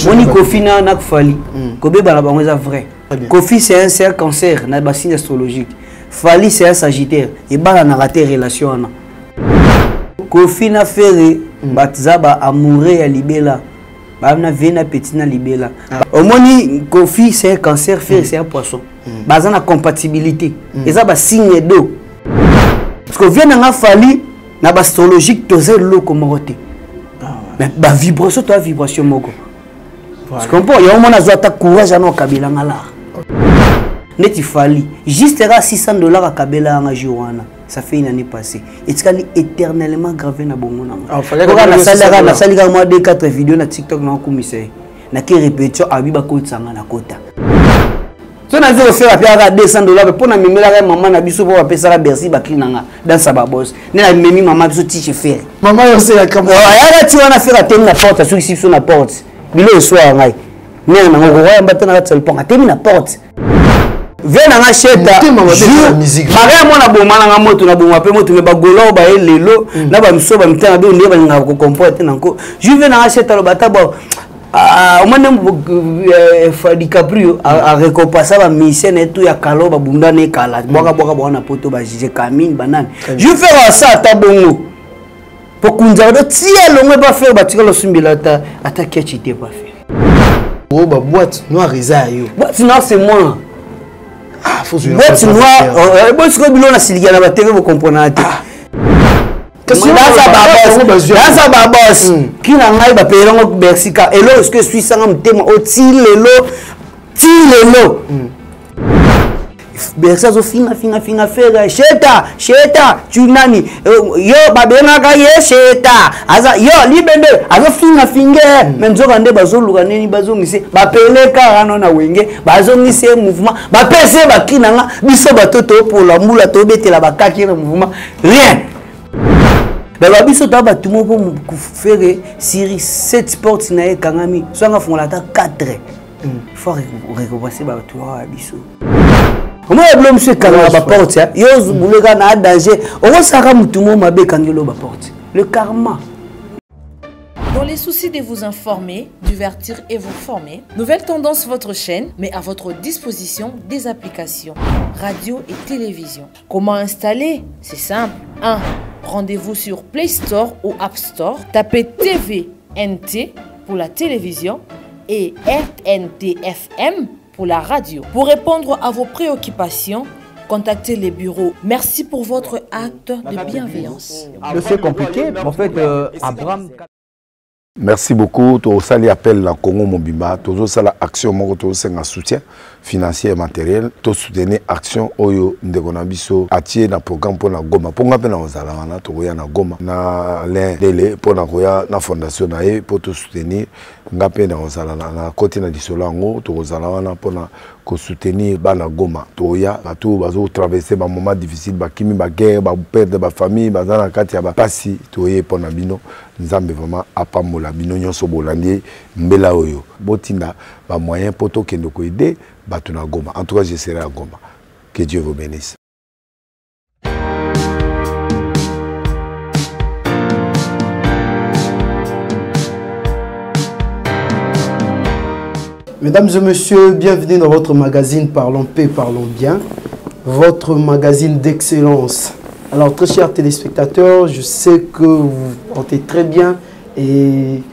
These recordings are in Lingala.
Moni Kofi na na Fally mm. Kobeba na bango eza vrai. Kofi c'est un cancer na ba signe astrologique. Fally c'est un sagittaire ebalanaka te relation wana. Kofi na Ferre mm. baza ba amoureux ya libela. Ba na vie na petit na libela. Ah. Omoni Kofi c'est un cancer, Ferre mm. c'est un poisson. Mm. Baza na compatibilité. Mm. Eza ba signe d'eau. Parce que vie na nga Fally na ba astrologique toza eloko moko te. Ah, Mais ba vibration toza vibration moko. Tu comprends? Yango mona azwa ata courage ana okabela nga lar. Neti Fally, juste kaka 600 dollars akabela yanga jour wana. Ça fait une année passée. Etikali éternellement gravé na bongo na nga. Ah, nasalaka nasali kaka mwa 2 4 vidéo na TikTok na okumisa ye. Nake répétition abi bakotisa nga na kota. So nazi kosala mpe kaka 200 dollars mpo na memelaka mama na biso mpo bapesaka Bercy bakli na nga dansa babos nde namemi mama biso tiche Ferre. Mama ayaka ti wana Ferre atemi na porte asukisi biso na porte bilo eswaka ngai mere nango kokoyamba te na kati ya lopango atemi na porte vie na nga sheta maria mwana boma na nga moto na boma mpe moto me bagola oyo baye lelo mm. na bamiso bamitana na bino nde balingaka kocomprendre te nanko jour vie na nga sheta aloba ata bo ah, omoni eh, dicaprio arécompensa bamusicien na ye to ya kala oyo babunda na ye kala mm. bwakabwaka bango na poto bajuge camine banani jour fere asa ata bongo po kunzaka do tia longo epa fere batikala osumbela ata ata kechi te pa fere oyo ba boîte noire eza ya yo boîte noire c'est moi ah, boîte noire euh, euh, bosiko bilo na silikia na batv bokomprenaka te ah. naza babos hmm. ki na ngai bapeyelango bercy ka eloko soki eswisanga motema oyo ti lelo ti lelo hmm. Bercy azofinga finga finga Ferre sheta sheta tu nani eh, yo babengaka ye sheta aza yo libende azofinga finge mm. me nzoka nde bazoluka nini bazongise bapele kaka no na wenge bazongisi ye mouvement bapesi ye bakri na nga biso bato topola mbula tobetela bakaki na mouvement rien baba biso toa bato moko mpo Ferre siri 7 porte na ye ekangami so anga fongola ata 4 mm. faut récompenser bato awa biso omona bilo mosusu ekangaka baporte yo ozobuleka na danger okosaka motu mo mabe ekangeli yo baporte le karma. Dans les soucis de vous informer, divertir et vous former, Nouvelle Tendance, votre chaîne, met à votre disposition des applications, radio et télévision. Comment installer? C'est simple. 1. Rendez-vous sur Play Store ou App Store. Tapez TVNT pour la télévision et RNTFM pour la radio. Pour répondre à vos préoccupations, contactez les bureaux. Merci pour votre acte de bienveillance. C'est compliqué. En fait, euh, Abraham... Merci beaucoup. Tosali appel na Congo mobimba. Tozosala action moko tozosenga soutien financier et matériel. Tosoutenir action oyo ndeko na biso atie na programme mpo na Goma. Mpo nga mpe na kozala wana tokoya na Goma na Alain Dele mpo na koya na fondation na ye mpo tosoutenir nga mpe na kozala na koti na lisolo yango tokozala wana mpo na kosoutenir bana Goma. Tokoya bato oyo bazotraverse bamoment difficile, bakimi baguerre, baperdre bafamille, baza na kati ya bapasi, toye mpo na bino. Nzambe vraiment apambola bino nyonso bolandi mbela oyo botinda ba moyen po tokende ko aider bato na Goma. En tout cas je serai à Goma. Que Dieu vous bénisse. Mesdames et messieurs, bienvenue dans votre magazine Parlons Paix, Parlons Bien, votre magazine d'excellence. Alors, très chers téléspectateurs, je sais que vous vous portez très bien et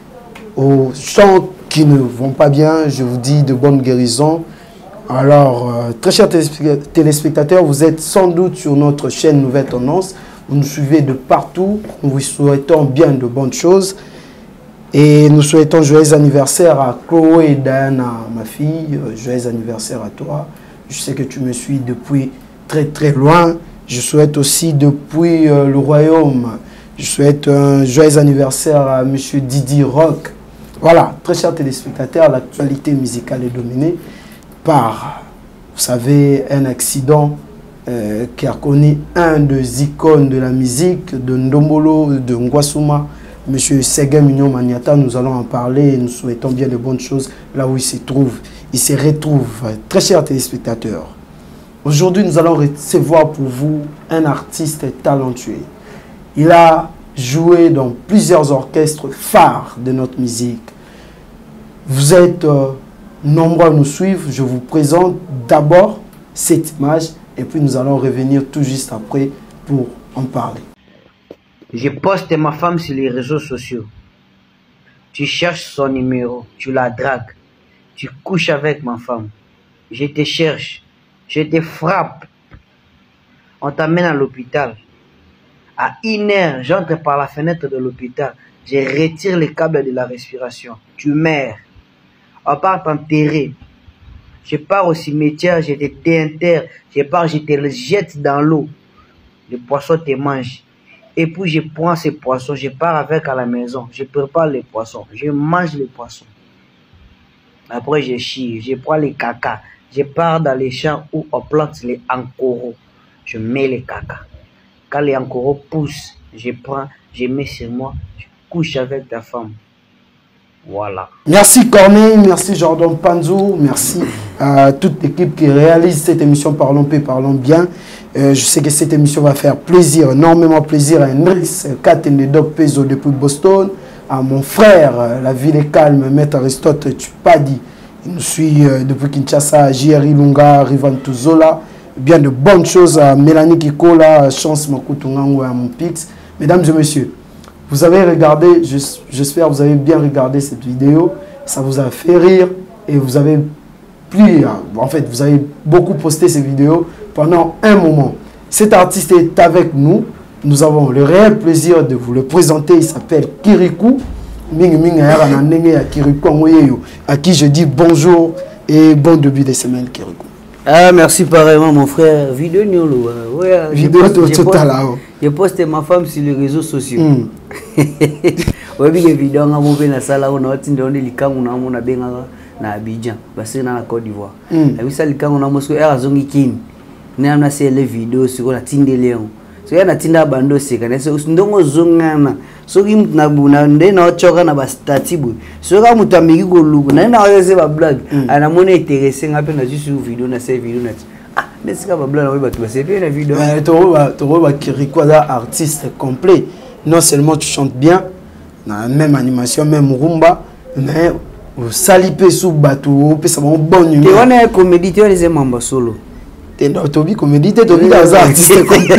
aux gens qui ne vont pas bien, je vous dis de bonnes guérisons. Alors, euh, très chers téléspectateurs, vous êtes sans doute sur notre chaîne Nouvelle Tendance. Vous nous suivez de partout. Nous vous souhaitons bien de bonnes choses. Et nous souhaitons joyeux anniversaire à Chloé et Diana, ma fille. Euh, joyeux anniversaire à toi. Je sais que tu me suis depuis très très loin. Je souhaite aussi depuis euh, le royaume, je souhaite un joyeux anniversaire à Monsieur Didier Rock. Voilà, très chers téléspectateurs, l'actualité musicale est dominée par, vous savez, un accident euh, qui a connu un des icônes de la musique, de Ndombolo, de Ngwasuma, Monsieur Seguin Mignon Maniata. Nous allons en parler et nous souhaitons bien de bonnes choses là où il se trouve. Il se retrouve. Très chers téléspectateurs, aujourd'hui nous allons recevoir pour vous un artiste talentueux. Il a joué dans plusieurs orchestres phares de notre musique. Vous êtes nombreux à nous suivre. Je vous présente d'abord cette image et puis nous allons revenir tout juste après pour en parler. Je poste ma femme sur les réseaux sociaux. Tu cherches son numéro, tu la dragues. Tu couches avec ma femme. Je te cherche, je te frappe. On t'amène à l'hôpital. À 1 h, j'entre par la fenêtre de l'hôpital. Je retire les câbles de la respiration. Tu meurs. On part t'enterrer. Je pars au cimetière, je te déenterre. Je pars, je te jette dans l'eau. Les poissons te mangent. Et puis je prends ces poissons, je pars avec à la maison. Je prépare les poissons. Je mange les poissons. Après, je chie, je prends les caca. Je pars dans les champs où on plante les ankoros. Je mets les caca. Quand les ankoros poussent, je prends, je mets sur moi, je couche avec ta femme. Voilà. Merci Corneille, merci Jordan Panzou, merci à toute l'équipe qui réalise cette émission Parlons Peu, Parlons Bien. Je sais que cette émission va faire plaisir, énormément plaisir à Ndris Katende Doc Pezo depuis Boston, à mon frère, la ville est calme, Maître Aristote Tupadi, il nous suit depuis Kinshasa, J.R. Ilunga, Rivan Tuzola, bien de bonnes choses à Mélanie Kikola, Chance Makutungango et à mon Pix. Mesdames et messieurs, vous avez regardé, j'espère que vous avez bien regardé cette vidéo, ça vous a fait rire et vous avez plu, en fait, vous avez beaucoup posté ces vidéos pendant un moment. Cet artiste est avec nous, nous avons le réel plaisir de vous le présenter, il s'appelle Kirikou. Mingi mingi ayaka na ndenge ya Kirikou yango yeyo, à qui je dis bonjour et bon début de semaine Kirikou. Ah, merci pareillement mon frère. Vidéo nyolo, ouais, vidéo total là. Je poste ma femme sur les réseaux sociaux. Ouais, bien vidéo nga mo na sala ona watinda onde likangu na mo na benga na Abidjan, parce na Côte d'Ivoire. Na bisa likangu na mo so era zongi kini. Na na sele vidéo siko na tindele yango. So ya na tinda bando seka na so ndongo zongana. Soki mutu na buna nde na ochoka na ba statut boye. Soki mutu ameki koluka na na ose ba blague. Ana mona intéressé nga pe na juste vidéo na se vidéo na. Ah, nesika ba blague na bato ba se pe na vidéo. To ba Kirikou aza artiste complet. Non seulement tu chantes bien, na même animation, même rumba, mais osali pe sous bateau, pe ça va bonne humeur. Te wana comédie, te wana eza mamba solo. Te ndo tobi comédie, te tobi aza artiste complet.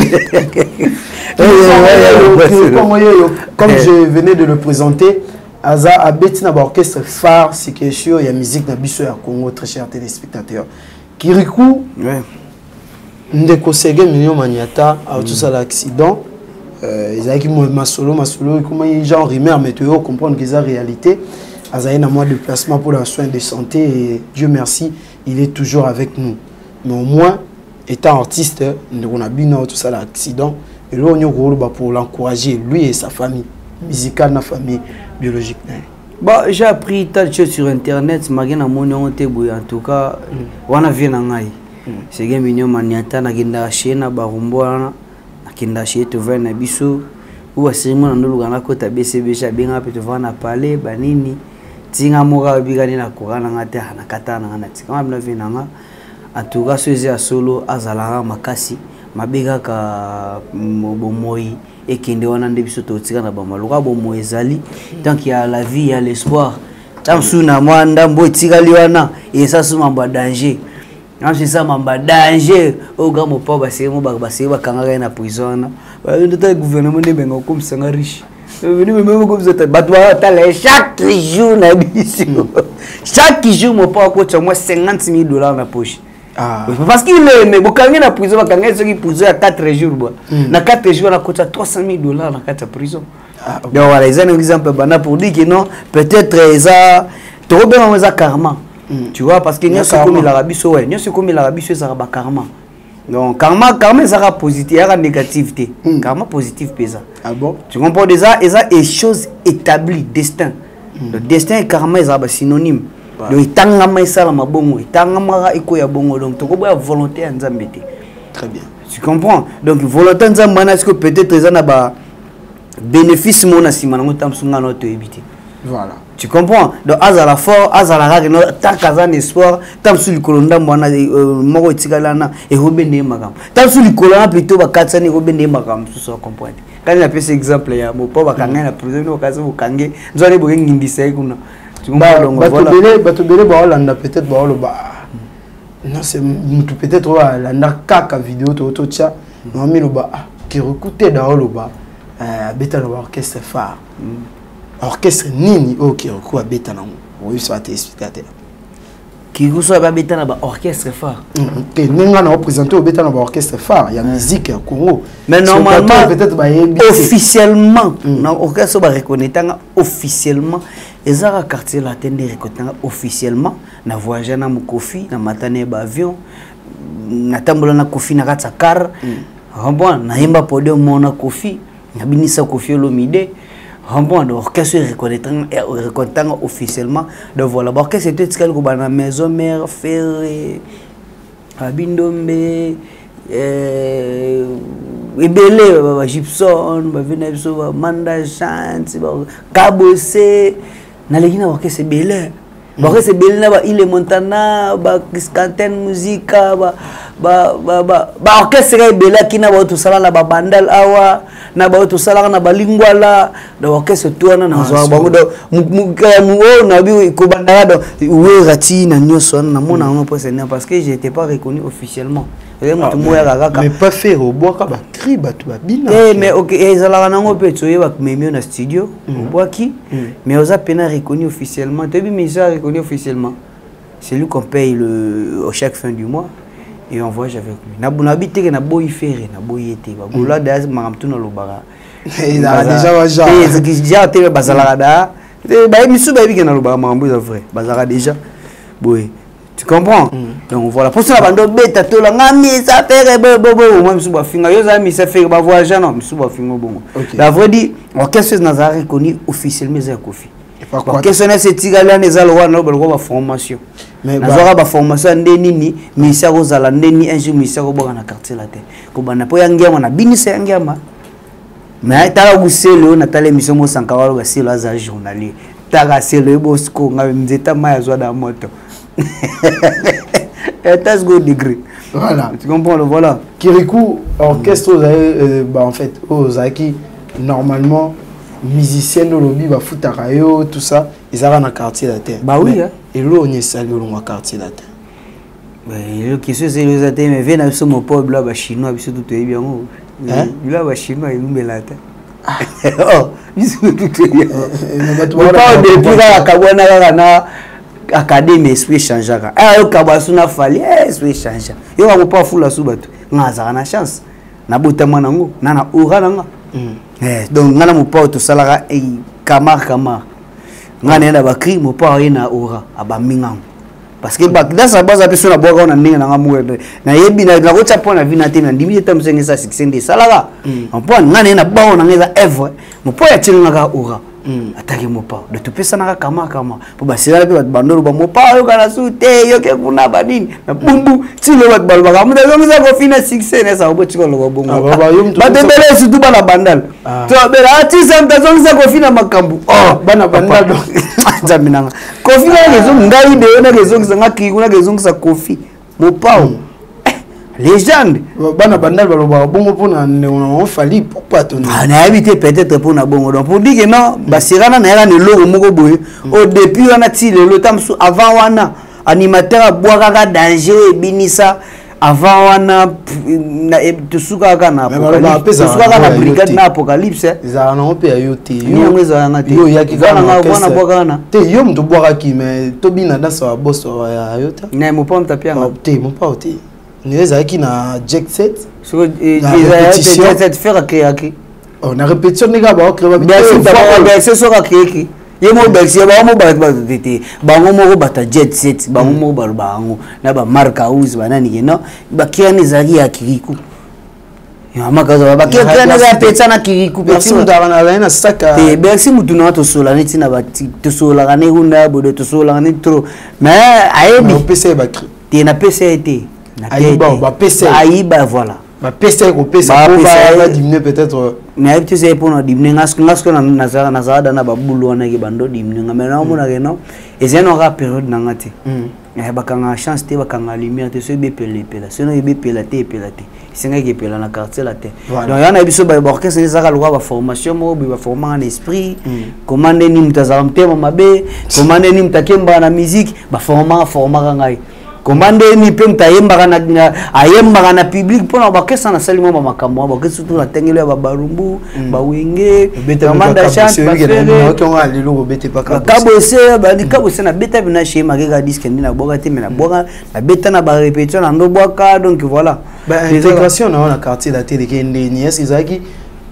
Comme je venais de le présenter, aza abeti na ba orchestre phare, c'est que sûr, il y a musique na biso ya Congo, très chers téléspectateurs. Kirikou, ndeko Sege Mignon Maniata a tout ça l'accident. Ils avaient masolo, masolo, comment ils genre rumeur, mais tu veux comprendre qu'ils ont réalité. Azaï n'a moins de placement pour la soin de santé et Dieu merci, il est toujours avec nous. Mais au moins, étant artiste, nous avons bien tout ça l'accident. Et là, on est pour l'encourager, lui et sa famille musicale, la famille biologique. Bon, j'ai appris tas de choses sur internet, malgré na moni on te boye, en tout cas, wana vie na ngai. C'est que Mignon Maniata na kenda chez na barumbo wana, na kenda chez te voir na biso, ou asirimo na ndoluka na kota BCB cha benga pe te voir na parler banini. Tinga moka bigani na koka na ngate na kata na na tika na vie na nga. En tout cas, ceux ya solo azalaka makasi, mabega ka bomoi ekende wana nde biso totika na bama loka bomoi ezali. Tant qu'il y a la vie, il y a l'espoir. Tant sous na mwa ndambo etikali wana, et ça sous mamba danger. Tant c'est ça mamba danger. Au grand mo pa ba semo ba ba semo bakanga na prison na. Ba ndota gouvernement nde benga comme ça riche. Venu me même comme ça bato ba tala chaque jour na biso. Chaque jour mon pa ko moi 50 000 $ na poche. Ah. Parce qu'il est mais bokangi na prison bakanga soki prison ya 4 jours bois. Na 4 jours na kota 300 000 $ na kati ya prison. Ah, Donc voilà, ils ont un exemple bana pour dire que non, peut-être eza tokobenga eza karma. Tu vois, parce que nyonso karma. komi la biso, ouais, nyonso komi la biso ezaka ba karma. Donc karma, karma ezaka positif, ezaka négatif te. Karma positif pesa. Ah bon? Tu comprends déjà, eza des choses établies, destin. Le destin et karma eza ba synonyme. Donc etangama esalama bongo, etangamaka ekoya bongo. Donc tokoboya volonté ya Nzambe te. Très bien. Tu comprends? Donc volonté Nzambe wana, est-ce que peut-être eza na ba bénéfice mo na nsima nango ta mosu nga na toyebi te. Voilà. Tu comprends? Donc azala fort, azala kaka no tant qu'aza na espoir, ta mosu likolo ndambo wana moko etikali wana ekobende ye makambo. Ta mosu likolo wana plutôt bakatisani ekobende ye makambo mosusu acomprendre. Kani napesi exemple ya mopo bakanga ye na prison, bino bakasi bokange nzwani bokengindisa ye kuna. Bato ebele baolanda, peut-être baoloba: ah, non, c'est mutu peut-être oyo alanda kaka video to totya namiloba: ah, Kirikou te, daoloba abeta na baorchestre phare. Orchestre nini oyo Kirikou abeta nango? Oyebisa batéléspectateur. Kirikou so abeta na baorchestre phare? Te, ndenge nga na oprésente, obeta na baorchestre phare ya musique ya Congo. Mais normalement, peut-être bayebi. Officiellement, na orchestre oyo bareconnaîtanga officiellement, eza kaka Quartier Latin nde reconnaîtanga officiellement. Na voyage na mokofi, na matani ya baavion, natambola na Kofi na kati ya car, comprend? Nayemba podium moko na Kofi, nabinisa Kofi Olomide, comprend? Donc orchestre reconnaîtranga officiellement. Donc voilà, baorchestre to etikali kobanda na Maison Mère, Ferre, Abindombe, ebele, bagibson bavie na biso, bamanda chante, Kabose. Naleki na orchestre ebele, baorchestre ebele, na baile Montana, bacanten Musica, baorchestre ka ebele aki na bao tosala na babandal awa, na bao tosalaka na balingwala. Donc orchestre to wana nazwaka bango. Donc oyo nabi kobandaka, donc Wera ti na nyonso wana, namona yango mpo seigneur, parce que j'étais pas reconnu officiellement. Eza motu moko yaka kaka. Mais pas faire obwaka bacri, bato babina. Te, mais ok, ezalaka nango mpe toyeba memi yo na studio, obwaki, mais oza pena reconnu officiellement. Toyebi musicien reconnu officiellement, c'est lui qu'on paye le chaque fin du mois et on voyage avec lui. Nabi teke naboyi Ferre, naboyi ye te. Bagola da makambo tu nalobaka déjà. Te, bazalaka da misu bayebi ke nalobaka makambo eza vrai, bazalaka déjà boye, tu comprends? Donc voilà, pour ça bando beta tola nga misa Ferre bo bo moi misu bafinga yo za misa Ferre, ba voyage non, misu bafinga bongo. La vrai dit, orchestre nazala reconnu officiellement eza ya Kofi. Orchestre na etikali wana eza lokwa na balokwa baformation, nazwaka baformation ya nde nini misi akozala nde ni un jour misi akobwaka na Quartier Latin kobanda mpo ya ngiama na binisa ya ngiama. Mais tala kuselo oyo natala émission mosanka waloba selo aza journalier. Taka selo ebosiko nga nzeta mai azwa na moto eta siko degré. Voilà. Tu comprends? Le voilà. Kirikou, orchestre ozali, bah, en fait oyo ozalaki normalement musicien, olobi bafutaka yo, tout ça, ezalaka na Quartier Latin. Bah oui. Eloko oni esali olongwa Quartier Latin? Question ezali eza te, mais ve na biso mopo bilo ya bachinois, biso tu toyebi yango, bilo ya bachinois elumbela te. Biso tu toyebi depuis kaka kabwana kaka na académie, esprit echangeaka. Aya yokabwa su na Fally, esprit echange. Yo kango mpo afula su bato, nga azalaka na chance, nabotama nango na na aura na nga. Donc nga na mopao tosalaka kamar kamar. Nga naye na bacri, mopao aye na aura, abambi ngango, parce que dasa baza mpe so nabwaka na ndenge nanga moko nayebi nakotya mpo na vi na te, nandimi te. Ta mosu eza succès nde esalaka mpo nga naye na bango nanga eza œuvre mopo ya tielingaka aura atake mopao. Donc topesanaka kama kama mpo baselala mpe bato bandoloba mopao ayokana su te, yoke kuna banini na bumbu tilo. Bato balobaka moto azongisa Kofi na succès nesaka bo tika oloba bongo. Bato ebele, surtout bana Bandal, tobela atisa moto azongisa Kofi na makambo. Bana Bandal. Nzambe nanga, Kofi ngai deyo naka ezongisa nga Kirikou, naka ezongisa Kofi mopao légende. Bana Bandal balobaka bongo mpona ndeko na bango Fally Ipupa to? Nayebi te, peut-être mpona bongo. Donc pour dire que non, basirana nayaka na eloko moko boye oyo depuis wana ti lelo. Ta mosusu avant wana animateur abwakaka danger oyo ebinisa avant wana, tosukaka na tosukaka na brigade na apocalypse. Ezalaka nango mpe ya yo te. Yango ezalaka te. Yo oyaki. Wana bwaka wana. Te, yo moto obwakaki, mais tobina danse ya boso ya yo te. Na mopao mutapianga. Te, mopao te, nde ezalaki na Jet Set. Jet Set Ferre akreaki. Na répétition ndenge baocrée. Bercy soki akreaki ye moko, Bercy bango moko bato te, bango moko bato ya Jet Set, bango moko baloba yango na bamark house banani ke non, bakirani ezalaki ya Kirikou. Bakirani eza petsa na Kirikou. Te, Bercy mutu nanga tosola neti na tosololaka ne kuna bodo, tosololaka ne trop, mais ayebi. Te, napesa ye te. Ayiba, voilà. Bapesa ye kopesa badiminuer peut-être. Nayebi te ezali mpona diminuer. Nga sikoyo nazala da na babulu wana ke bando diminuer nga, mais naomonake non, ezali na kaka période na nga te. Bakangaka chance te, bakangaka lumière te. Soki ebepela, epela. Soki ebepela te, epela te. Esengaki epela na Quartier Latin. Donc ya na biso, baorchestre ezalaka lokola baformation moko boye, baformaka na esprit koma ndeni moto azalaka motema mabe, koma ndeni moto akembaka na musique. Baformaka, formaka ngai koma ndeni mpe moto ayembaka na public mpona baorchestre. Nasali mwa bamakambo wana, baorchestre surtout na tengelo ya babarumbu, bawenge, bamanda chante, bakabose, kabose. Nabeta mpe na shema keka disque nde nabwaka te, me nabwaka, nabeta na barépétition na ndobwaka. Donc voilà. Intégration na yo na Quartier Latin eleki ndeni? Est ce ezalaki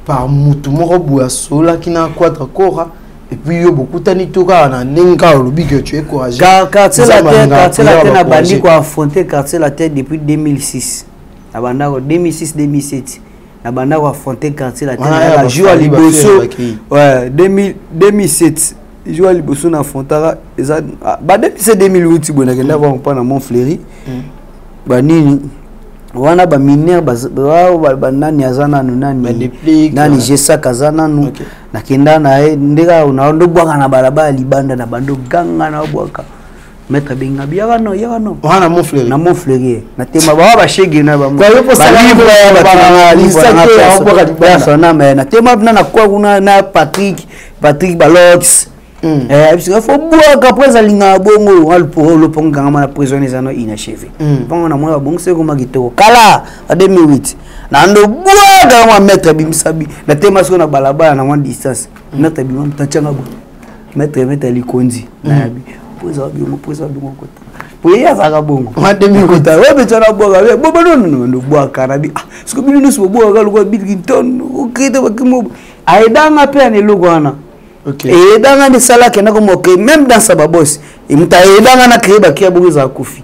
par mutu moko boye asololaki na Quadra Kora et puis yo bokutani, to kaka na ndenge kaka olobi que tu es courageux? Quartier Latin, Quartier Latin, nabandi koaffronter Quartier Latin depuis 2006. Nabanda 2006, 2007, nabanda koaffronter Quartier Latin. Na jour ya liboso, ouais, 2007, jour ya liboso na affrontaka eza ba 2007, 2008 boye. Nakenda voir mpa na Mont Fleury, banini wana, baminere, banani aza nanu, nani nani, Gesak aza nanu. Nakenda na ye nde kaka ndobwaka na balabala libanda, na bando ganga na bwaka. Maître abenga bi: "Yaka no, yaka no." Wana Mont Fleury? Na Mont Fleury. Na tema bawa bashege na bango, na tema na nakwa kuna na Patrick Balox. Biso fo bwaka po ezalingaka bongo. Lopongo kangama na prison, eza no inachevé. Mpongo namona babongisa, ekoma kitoko kala a 2008. Nando bwaka mwa, maître abimisa bi na tema siko na balabala na mwa distance. Maître abima, moto atianga bo maître likonzi nayabi po ezala bingo, po ezala bingo kota, po ye azalaka bongo kota obetana bwaka bobonono. Ndo bwaka na bi siko bino nyonso bobwaka lokola Bill Clinton okete bakimo. Ayedanga mpe na eloko wana, eyedanga nde esala akenda komoke même dans sa babosi. Moto ayedanga na créer bakia bongo ezala Kofi.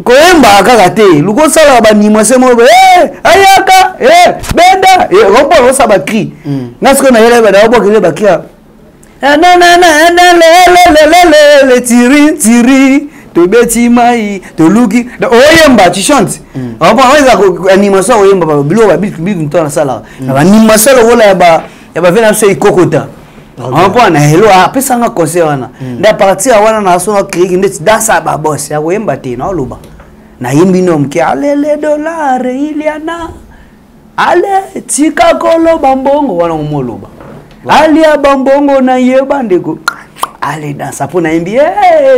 Koyembaka kaka te, luka osalaka baanimation moko, ayaka benda ompona osala bacri. Nga sikoyo nayela bada obwakele bakia lelelelelele, tiri tiri, tobeti mai, toluki, oyemba, tu chantes. Eza animation, oyemba biloko babibi. Moto nasalaka na baanimation lokola ya bave na biso ekokota mpo na helo apesanga conseil wana. Nde à partir ya wana nasonga créer ndeti dansa babos ya koyemba te. Naoloba, nayembi no moke: "Alele dolare iliana, ale tika koloba mbongo wana, omoloba alia bambongo nayeba ndeko, ale dansa." Mpo nayembi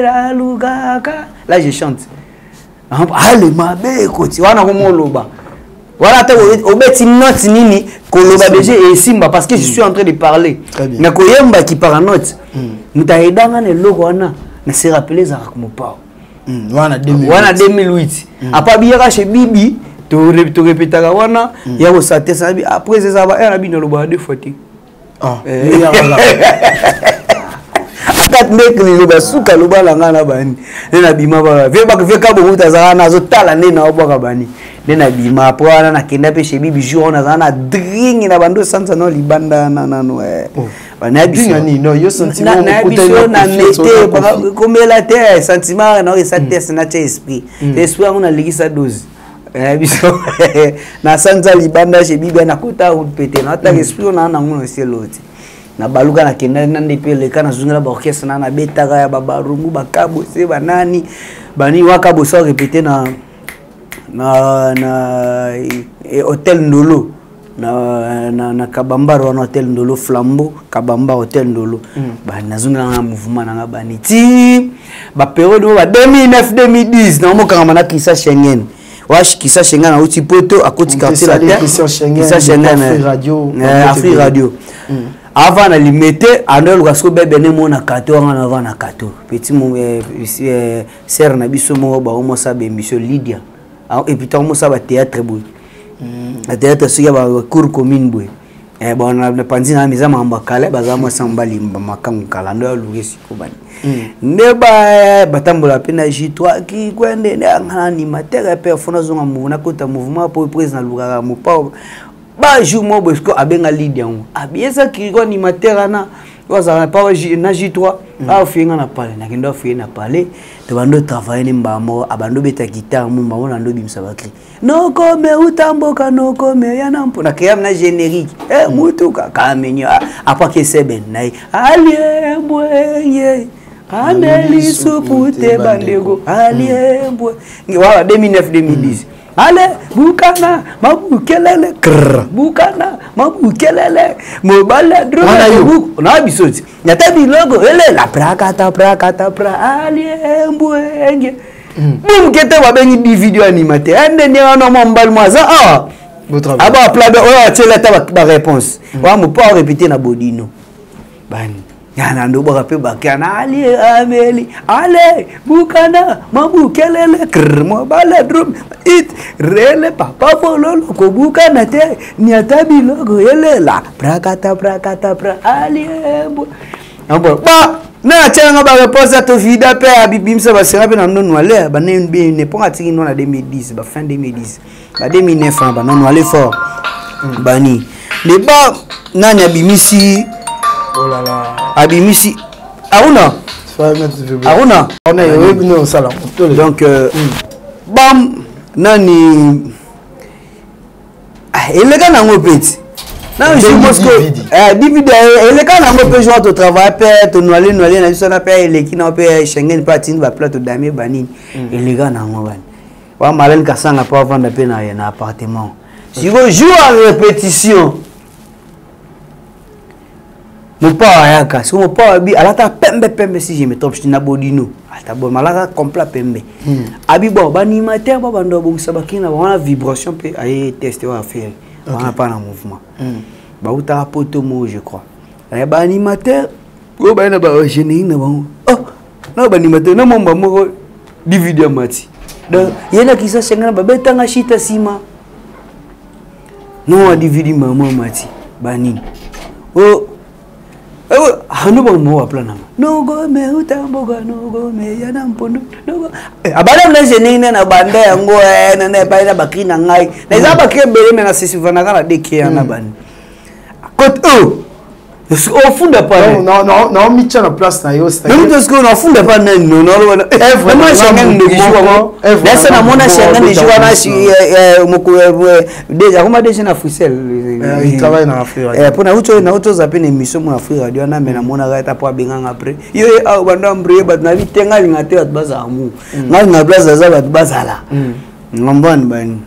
nalukaka, là je chante ale mabe ekoti wana, komoloba wana ata obeti note nini, koloba déjà esimba parce que je suis en train de parler. Na koyemba kipaka note. Moto ayedanga na eloko wana, na se rappele, ezalaka Mopao. Wana 2008, apa biyaka chez Bibi, torepetaka wana ya kosala te. Après eza ba na bino alobaka deux fois te. Ata ndenge liloba suka loba na ngai na bani nde nabima, veka bongo azalaka na azotala nde naobwaka bani nde nabima. Apres wana nakenda mpe chez Bibi. Jour wana azala na dringi na bando esanza no libanda na nano nayebiso na mete komela te, sentiment na esa test natia esprit yango nalikisa dose biso na sanza libanda chez Bibi. Nakota pete nataka esprit oyo naa nango na eselo te. Nabaluka, nakenda nande mpe leka, nazongela baorchestre na nabetaka ya babarungu, bakabose, banani bani wakabose, arépété na Hôtel Ndolo na Kabambaro wana, Hôtel Ndolo, Flambeau Kabamba, Hôtel Ndolo. Ba nazongela na mouvement nanga bani ti bapériode oyo ba 2009, 2010, naomokangama na Christian Schengen. Wash Christian Schengen auti Poto, akoti Quartier Latin. Christian Schengen, Christian Schengen, Afri Radio. Afri Radio. Avant na Limete, ando luka siko bebe mona kato wana, avant na kato petit sœur na biso moko baomosala baémission Lydia, et puis taomosala bathéâtre boye, bathéâtre soki ya bacour commune boye. Bon, na panzi na eza makambo ya kala, baza mwasi mobali makangu kala ndo aluki siko bani nde batambola mpe na J3 kikwende nde anga na animateur mpe afo nazonga nakota mouvement po président alukaka Mopao. Bajour moko boye siko abenga Lidi yango, abiyesa Kiriko animateur wana oyo azalaka pa na J3, afuye nga na pale. Nakende afuye na pale, tobandi otravaille ne mbala moko. Abandi obeta guitare mo mbala moko, nando obimisa bacri nokome utamboka nokome ya na mpo nakeyami na générique mutuka kamenyo apwaki eseben na ye aliembweye. Ameli supu te bandeko aliembwe. Voilà 2009 2010. Ale bukana mabukelele krr bukana mabukelele mobala drogue na biso ti. Nyata biloko ele la prakata prakata pra aliembwe. Bum kete babengi di video animateur. Ande ni wana mwa mbali mwa za ah. Aba pla oyo atiela ata ba réponse. Wa mo pas répéter na bodino. Bani. Yana ndobaka mpe bakana ale ameli ale bukana mabukelele krr mobala drum it rele papa fololo kobukana te niata biloko elela prakata prakata pra aliembo ambo ba na atianga ba réponse ya tovida mpe abibimisa basenga mpe na nono ale banene mpo atiki no na 2010 ba fin 2010 ba 2009 ba nono ale fort bani le ba nani abimisi. Oh là là. Abimisi Aruna. Aruna. On a eu osala. Donc bam nani eleka nango peti. Na jour Mosco DVD eleka nango pe jour to travail pe to noale noale na biso na pe eleki na pe Schengen pa tini ba plateau dame banini. Eleka nango bani. Wa Malène Kasanga po avanda pe na na appartement. Siko jour à répétition. Mopao ayaka soki mopao abi alata pembe pembe si je me trompe na bodino ata bon malaka complet pembe. Abi bon ba animateur ba bando bongisa bakina wana vibration pe aye test wa affaire wana pas na mouvement. Ba uta poto mo je crois. Ba animateur oyo baye na ba générique na bango. Oh na ba animateur na momba moko DVD ya mati. Donc yena kisa shengana ba betanga shita sima. Non a DVD mama mati bani. Oh hanu ba mo apla na. No go me utamboga no go me ya na mpondo. No go. Abala na générique na banda yango na na ba na bakri na ngai. Na eza bakri bele me na sisivana kana deke ya na bani. Côte oh ofunda pa non non non mitia na place na yo. Non parce que on ofunda pa nani non non vraiment Schengen ndoki jour nasa na mona Schengen jour wana si moko déjà comment déjà na Bruxelles il travaille dans Afrique pona uto na uto zape na émission mo Afrique radio na mena mona ga ta po abenganga après yo ah bando ambre bat na bitenga linga te bat baza mu ngai na place za bat bazala ngambani bani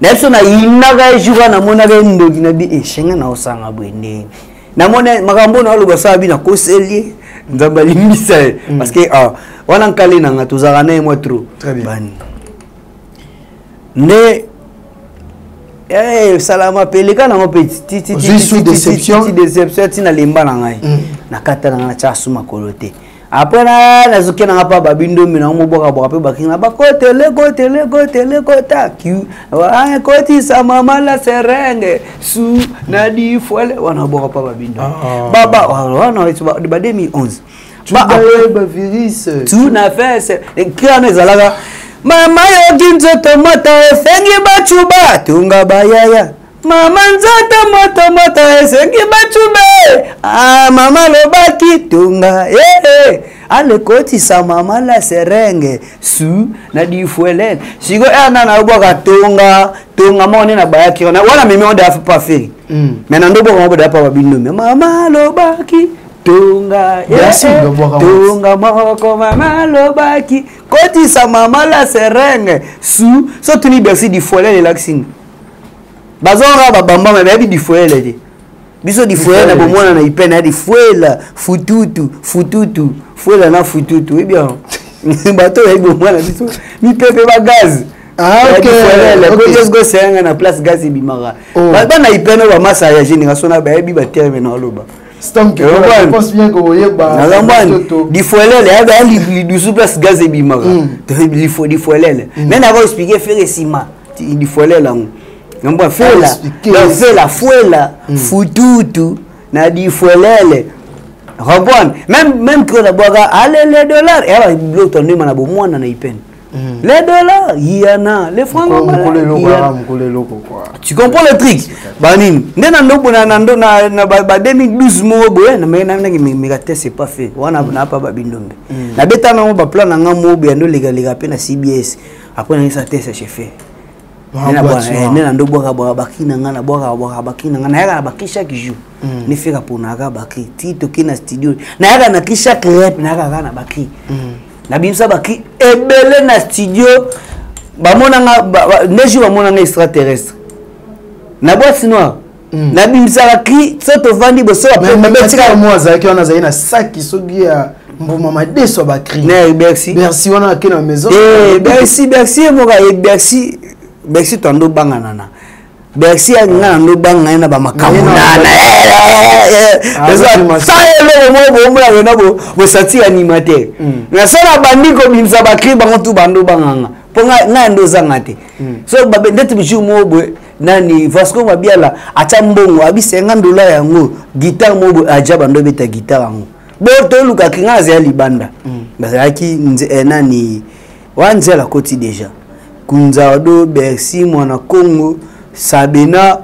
nayebi na yinaka jour wana namonaka ye ndoki na bi eshenga na osanga boye ndenge namona makambo na aloba sala bi nakoseli ye nzambe alimbisa ye parce que wana nkale nanga tozalaka na ye mwa trop bani nde salama mpe eleka nango mpe déception ntina lemba na ngai nakata nanga natya su makolo te. Après na nazoki nanga pa babindomi nango mobwakabwaka mpe bakinga bakotele kotele kotele kota kotisa mama la serenge su na difwele wana bwaka pa babindomi baba wana ba 2011 ba virus tu na fese kiano ezalaka mama yoki nzoto moto esengi bacuba tunga bayaya mama nzoto moto moto esengi bacube ah mama lobaki tunga eh alekotisa mama la serenge su na difuele siko ana na bwaka tunga tunga mone na bayaki wana wana mimi onde afa pa feri mais na ndobo ngabo da pa babindomi mama lobaki tunga tunga moko mama lobaki kotisa mama la serenge su so tuni bersi difuele relaxing bazonga babamba me bayebi difuele te biso difuele na bomwana na ipene ya difuela fututu fututu fuela na fututu oyebi yango bato oyebi bomwana biso mipepe ba gaz difuelele senga na place gaz ebimaka bana ipene bamasa ya génération na bayebi baterme na oloba difuelele ya lidusu place gaz ebimaka difuelele mais nako expliquer fere nsima difuelele yango ngambwa fela fela fuela fututu na difuelele comprendre même même que bwaka ale le dollar et ba biloko tondima na bomwana na ipene les dollars il y en a les francs tu comprends le truc banini nde na ndo na na ndo na ba 2012 mo boye na me na me test c'est pas fait wana na pa ba bindombe na beta na ba plan na nga mo boye ndo lega lega pe na CBS après na ça test j'ai fait. Nde na ndo bwaka bwaka bacri na ngai, nabwaka bwaka bacri na ngai, nayaka na bacri chaque jour. Nde Ferre aponaka bacri ti toke na studio, nayaka na cri chaque rep, nayaka kaka na bacri. Nabimisa bacri ebele na studio. Bamonanga nde jour bamonanga extraterrestre na boîte noire. Nabimisaka cri so tovandi boso. Mo azalaki wana, azalaki na saki soki ya mbuma madeso ya bacri. Bercy. Bercy wana ake na maison. Bercy, Bercy ye moko aye. Bercy, Bercy toando obangana na Bercy, nga na ndo obanga ye na bamakambo nana sa eloko moko bomona wena bosati animateur na so na bandi kobimisa bacri, bango tu bando obanganga mpo ngai ndo ozanga te. So ndeti jour moko boye, nani, Vasco Mabiala atya mbongo, abi 50 dollar yango guitare moko boye, aja bando ebeta guitare yango bo tolukaki. Ngai azala libanda, bazalaki nani wa nzela akoti déjà, Kunzardo, Bercy, Mwana Congo, Sabena,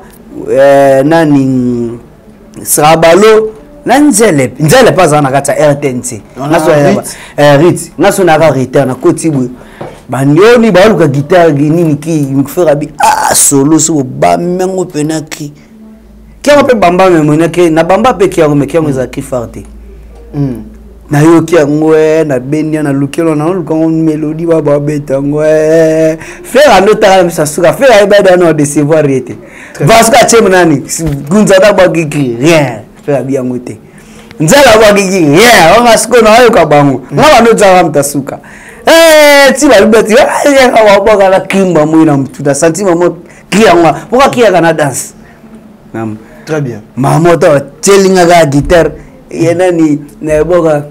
nani, Srabalo na Nzele. Nzele mpe azala na kati ya RTNC rit. Nga so naka retard, nakoti boye, bandioni baoluka guitare nini ki Ferre abi ah, solo so bobambi yango mpena cri kiango mpe bamba memona ke na bamba mpe kiango me kiango eza cri phare te. Nayoki yango, nabendi ya naluki elo naoluka yango mélodie ba babeta yango. Ferre ando otaka na biso asuka. Ferre ayebadi wana odécevoir ye te parce que atie nani, Gunzada bwaki cri, rien. Ferre abi yango te, Nzala bwaki cri, rien. Onga sikoyo naoyoka bango nga bando ozaka moto asuka ti balubeti babwaka na cri mbamoi na motu na senti mamo cri yango mpoka cri yaka na danse. Très bien. Mama to atielingaka guitare ye nani nayeboka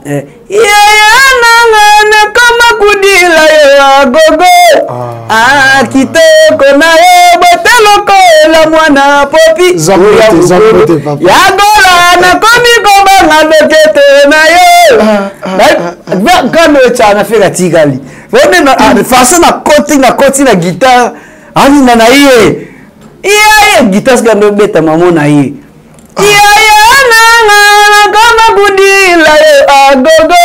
yaya nanga nakoma kudila yo agogo. Ah, kitoko na yo bote lokola mwana popi yagola, nakomi kobanga loketo na yo kando ecana. Ferre atikali façon nakoti na guitare aninga na ye iyaye guitare sika ndo obeta mamo na ye yaya nanga nakoma kudila yo agogo.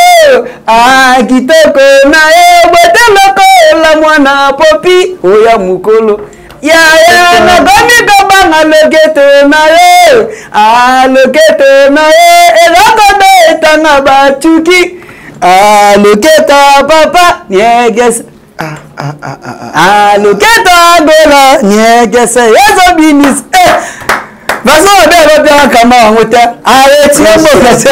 Ah, kitoko na yo bote lokola mwana popi oya mokolo yaya, nakomi kobanga loketo na yo. Ah, loketo na yo ezakobetanga batuki. Ah, loketo papa niegesa. Ah, loketo agola niegese ezobinisa. Bazo mabe abapiaka kama yango te, aretire mboka te.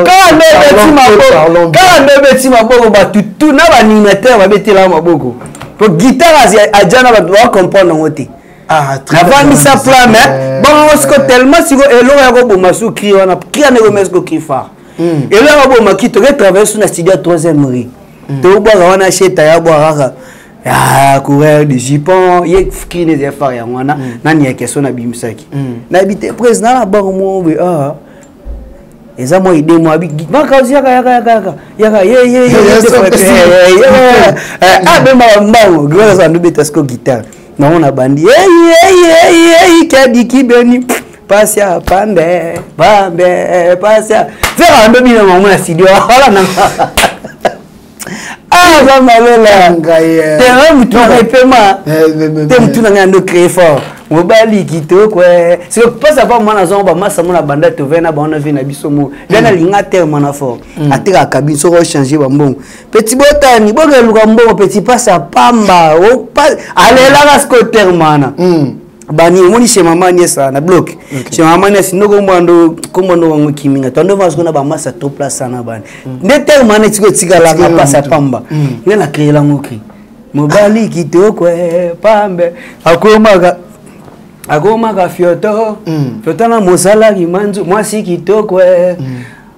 Kaka nde obeti maboko, bato tu na baanimateur babetelaka maboko po guitare aja na bato bacomprendre yango te. Navandisa plan mais bongo siko tellement siko eloko ya koboma su cri wana, cri wana ekoma siko cri phare. Eloko ya koboma cri, toke travaille su na studio ya troisième rue, tobwaka wana sheta ya bwaka kaka ah, coureur de jupon ye cri nezi ya phare yango wana. Nani ya question nabimisaki, nayebi te président na bango mo boye. Ah, eza mwa idée mwa makazi, yaka yaka yaka yaka yaka ye ye ye abemaka mbango grâce andobeta siko guitare nango na bandi eyi kebiki beni pasi ya pambe pambe pasi ya Ferre ando bina mango na studio wala na aza malela te mutu na ngai pema te, mutu na ngai ando créer fort mobali kitoko. Siko mpasi apa mwana azongo bamasa mo na banda tovai na bango na vie na biso mo ve nalinga terme na fort atekaka cabine soki ochange bambongo petit botani bokeluka mbongo petit mpasi apamba alelaka siko terme wana. Bani omoni chez mama Agnès na bloc chez mama Agnès ndoko mbando kombo ndo wango kiminga to ndo vasko na bamasa trop place ana bani nde terme wana etiko etikalaka mpasi apamba nde na créer lango cri mobali kitoko pambe akomaka fioto fioto na mosalaki manzu mwasi kitoko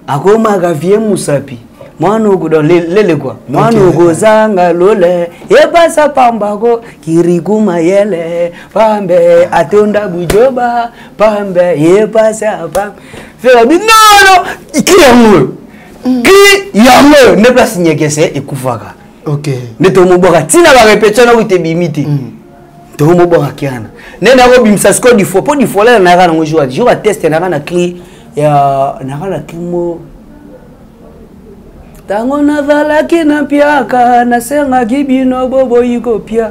akomaka vie musapi mwana okudo lele kwa mwana okozanga lole epasa pambako kiriku mayele pambe atonda bujoba pambe yepasa pambe. Ferre abi nono cri yango, cri yango nde place nyekese ekufaka. Nde tomobwaka ntina barépétition na wite ebimi te, tokomobwaka kiana nde nakobimisa sikoyo difo mpo difolela nayaka nango jour ya test nayaka na cri ya nayaka na cri mo ntango nazalaki na mpiaka, nasengaki bino boboyi kopia.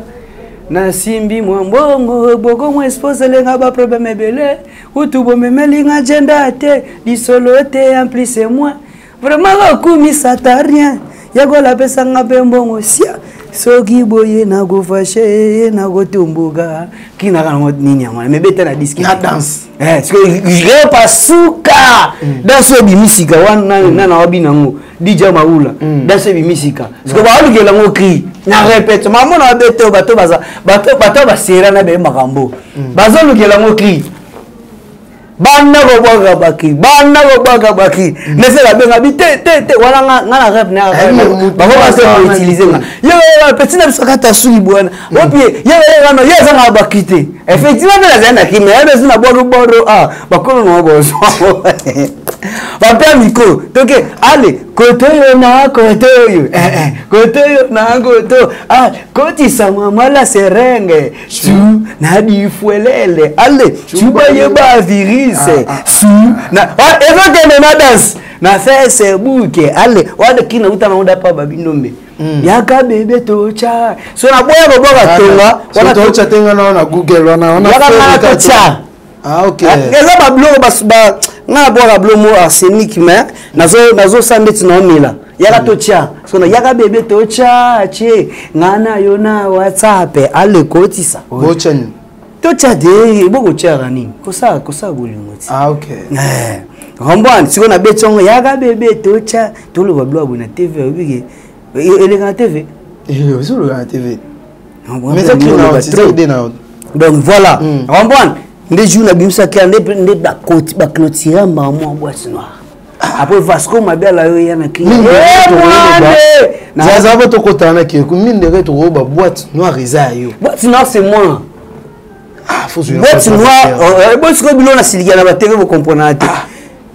Nasimbi mwa mbongo bokomwa esposelenga baproblème ebele kutu bomemelinga jenda te lisolo te en plus et moi vraiment kokumisa ta rien yakola apesanga mpe mbongo sia soki boye nakofashe ye nakotomboka kinaka nango nini yango wana mebeta na diske na danse repa suka danse oyo ebimi sika wana nana wabina yango dj maula danse ebimi sika siko baalukela yango cri na répète mamona babete oyo bato baza bato basera na beye makambo bazolukela yango cri banda kobwaka baki banda kobwaka baki nese babenga bi te te te wana nga nga na rêve na bango bazo utiliser nga yo petit na biso kata suki bwana opie yo yo yo yo ezanga baki te effectivement mpe nazali na kimia yo besi na bwaki boro ah bakolo na bozo bapea micro toke ale kote oyo na kote oyo kote oyo na kote ah kotisa mama la serenge su na difuelele ale cuba ye ba virus su na ezokende na danse na facebook ale wana kina uta na uda pa babindombe yaka bebe tocha so na boya kobwaka tonga wana tocha tenga na na google wana wana yaka ngana tocha. Ah, ok. Eza babiloko nga nabwaka biloko mo arsenic mais nazosala ndeti naomela yaka totya so na yaka bebe totya tie nga na yo na whatsapp ale kotisa. Botya nini? Totya te, bokotyaka nini, kosala kosala bolingo ti. Ah, ok. Comprendre sikoyo nabeti yango yaka bebe totya toloba biloko boye na TV oyebike eleka na TV. Ezoloba na TV, mais eza cri na yo, eza idée na yo. Donc voilà, comprendre nde jour nabimisaki nde nde baclôture mbaka mwa boîte noire. Après Vasco Mabiala yo ya na cri. Zaza bo tokotana na kieku mindere tokoba boîte noire eza ya yo. Boîte noire, c'est moi. Ah, faut boîte noire bosiko bilo na silikia na batv bocomprendre te.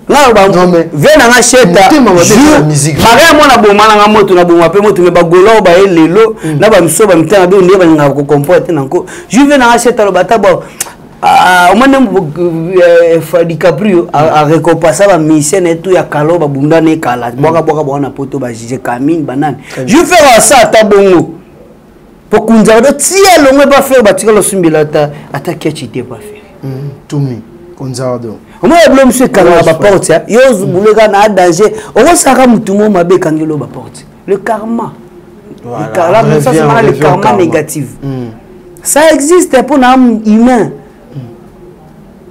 Non, mais ve nanga sheta motema mabe eza na musique. Maka mwana boma nanga moto na boma mpe moto me bagola oyo baye lelo na bamiso bamitana be nde balingaka kocomprendre te nanko juve nanga sheta aloba ata bo omoni DiCaprio arécompensa bamusicien na ye tu ya kala oyo babunda na ekala bwaka bwaka bwaka na poto bajuge camine banani juve asa ata bongo po kunzaka do tia elongo epa Ferre batikala osumbela ata ata kechi te epa Ferre. Tumi konzardo. Omona bilo mosusu ekangaka baporte yo ozobuleka na danger okosaka motu mo mabe ekangeli oyo baporte, le karma. Voilà, le karma, on ça, revient, c'est on le revient au karma karma. négatif. Ça existe mpona âme humain.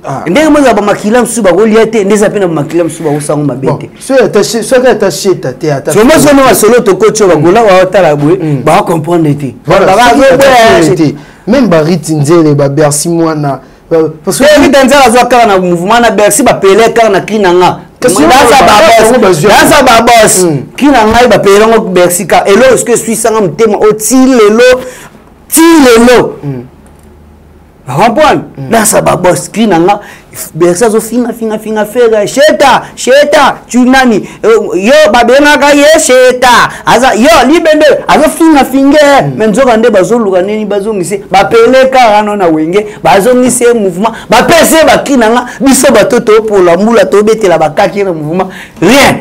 Ah. Ndenge moza bamakila mosusu bakolia te nde eza mpe na bamakila mosusu bakosango mabe Bon, te. soki ata sheta te ata Somo somo masolo tokoti oyo bagola baotala boye bakocomprendre te. Voilà, soki ata Bakoboya. te même bariti nzele babersi mwana parce que Rita Nzala azwa kaka na mouvement na Bercy bapele kaka na cri na nga. Kasi Dansa bango babos bazwi yango. dansa babos cri na ngai bapele yango Bercy ka eloko soki eswisanga motema oyo ti lelo ti lelo comprendre dansa babos cri na nga Bercy azofinga finga finga Ferre sheta sheta tu nani yo babengaka ye sheta aza yo libende azofinga finge me nzoka nde bazoluka nini bazongisi bapele kaka no na wenge bazongisi ye mouvement bapesi ye bacri na nga biso bato topola mbula tobetela bakaki na mouvement rien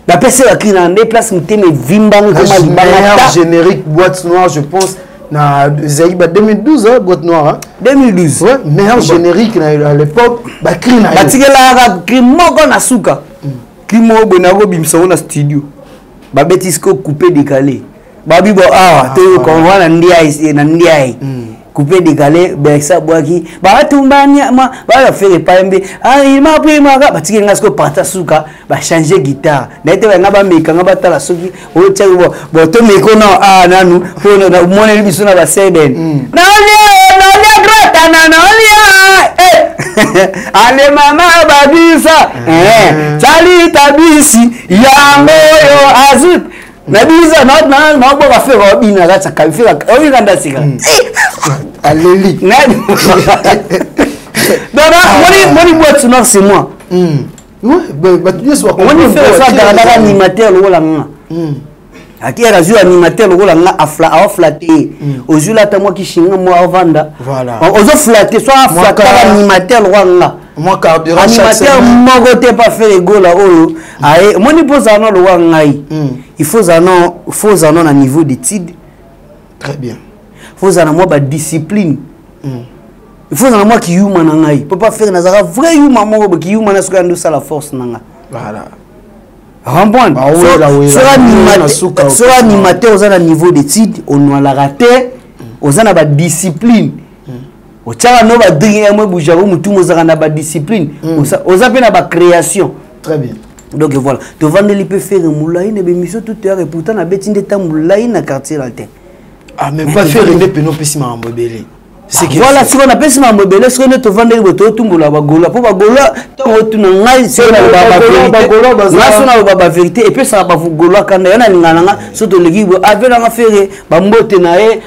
bapesi ye bacri na nga nde place motema evimbanga ekoma libanga meilleur ta générique boîte noire, je pense na ezalaki ba 2012, hein, boîte noire, hein. 2012. Ouais, meilleur générique na à l'époque bacri na yo. Batikelaka cri moko na suka cri moko boye nakobimisa ngo na studio babeti siko coupé décalé babi bo awa toyoka wana ndiai na ndiai coupé décalé Bercy abwaki batumba nyama baya Ferre epai mbe imaprimaka batikeli nga siko parta suka bachange guitare naye te banga bameka nga batala soki otiaki bo tomeko na a nanu mpo omoneli biso na baseben naolia naolia gratana naolia ale mama babisa talita bisi yango oyo azut na biso naoboka Ferre obina kati ya Ferre obika ndasika. Aleli. Donc moni boîte noire, c'est moi. Ouais, bato nyonso. Omoni Ferre so agardaka animateur lokola nga akiyaka azwi animateur lokola nga aoflatte ye ozwi lata mwa kishinga mwa avanda ozoflatte so aflattaka animateur lokola nga mwa carburant chaque animateur semaine. Moko te pa Ferre Gola oyo aye omoni mpo ozala na lokola ngai, il faut ozala na niveau d'étude. Très bien. Faut ozala na mwa badiscipline. Il faut ozala na mwa kiyuma na ngai. Papa Ferre, nazalaka vrai yuma moko boye, kiyuma na soki andi osala force na nga. Voilà. Comprendre? Soki animateur, oza na niveau d'étude, onwalaka te, oza na badiscipline, otiaka no badringi yamo ebujako motumu, ozalaka na badiscipline, oza mpe na bacréation. Très bien. Donc voilà, tovandeli mpe Ferre molai na bémission tout toyaka, pourtant nabeti nde ta molai na Quartier Latin. Ah, mais pas Ferre nde pene opesi makambo ebele. Voilà, sikoyo napesi makambo ebele. Sikoyo nde tovandeli boye, totumbola bagaulois, mpo bagaulois ntango otuna ngai, soki naloba bavérité, epesaka bagaulois kanda. Yo nalingana nanga so toleki boye, ave nanga Ferre bambote na ye.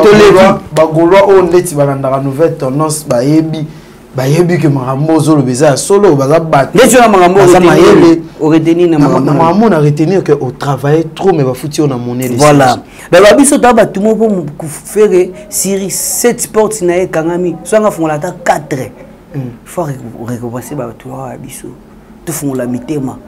Toleki bagaulois oyo ndeti balandaka Nouvelle Tendance, bayebi ke makambo ozoloba eza ya solo. Baza bato. Ndeti wana makambo baza mayele. Oretenir na makambo na retenir ke otravaille trop, mais bafuti yo na monnaie. Voilà, mais babiso toa bato moko mpo Ferre siri 7 porte na ye ekangami, so anga fungola ata 4, faut récompense bato awa ya biso, tofungola mitema.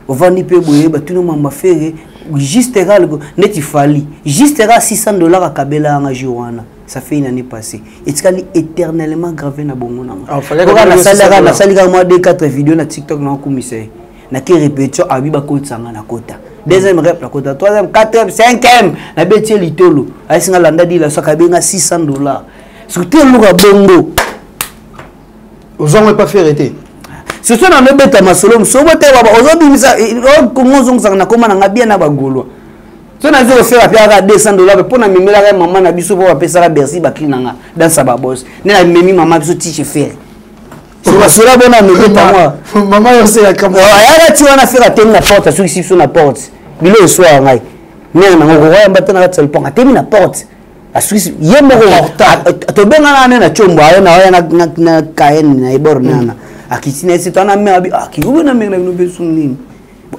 Ovandi mpe boye, batuna mamba Ferre juste kaka neti Fally, juste kaka 600 $ akabela yanga jour wana. Ça fait une année passée, etikali éternellement gravé na bongo nanga. Nasalaka, nasali kaka mwa 2 4 vidéo na TikTok, na okumisa ye. Nake répétition, abi bakotisanga na kota deuxième rep, na kota troisième, quatrième, cinquième, nabeti ye litolo, ayesinga landa dila soki abenga 600 $, surtout eluka bongo. Ozwango epa Ferre te? Surtout na nobeta masolo mosusu oboteba, ozobimisa Kongo, ozongisaka na koma nanga bien na bagaulois. So nazi kosala mpe aka 200 $ mpo na memelaka mama na biso, mpo bapesaka Bercy bakli nanga dansa babos nde namemi mama biso tiche Ferre basola bona mebeta mwa. Mama yoseyaka. Ayaka ti wana, Ferre atemi na porte, asukisi biso na porte, bilo eswaka ngai mere nango kokoyamba te na kati ya lopango, atemi na porte, asukisi ye moko. Tobengana ne na tiombo ayo na oya na kayen na ebor nana, akiti na esi to ana mere abi akikubi na mere na bino mpe sungu nini.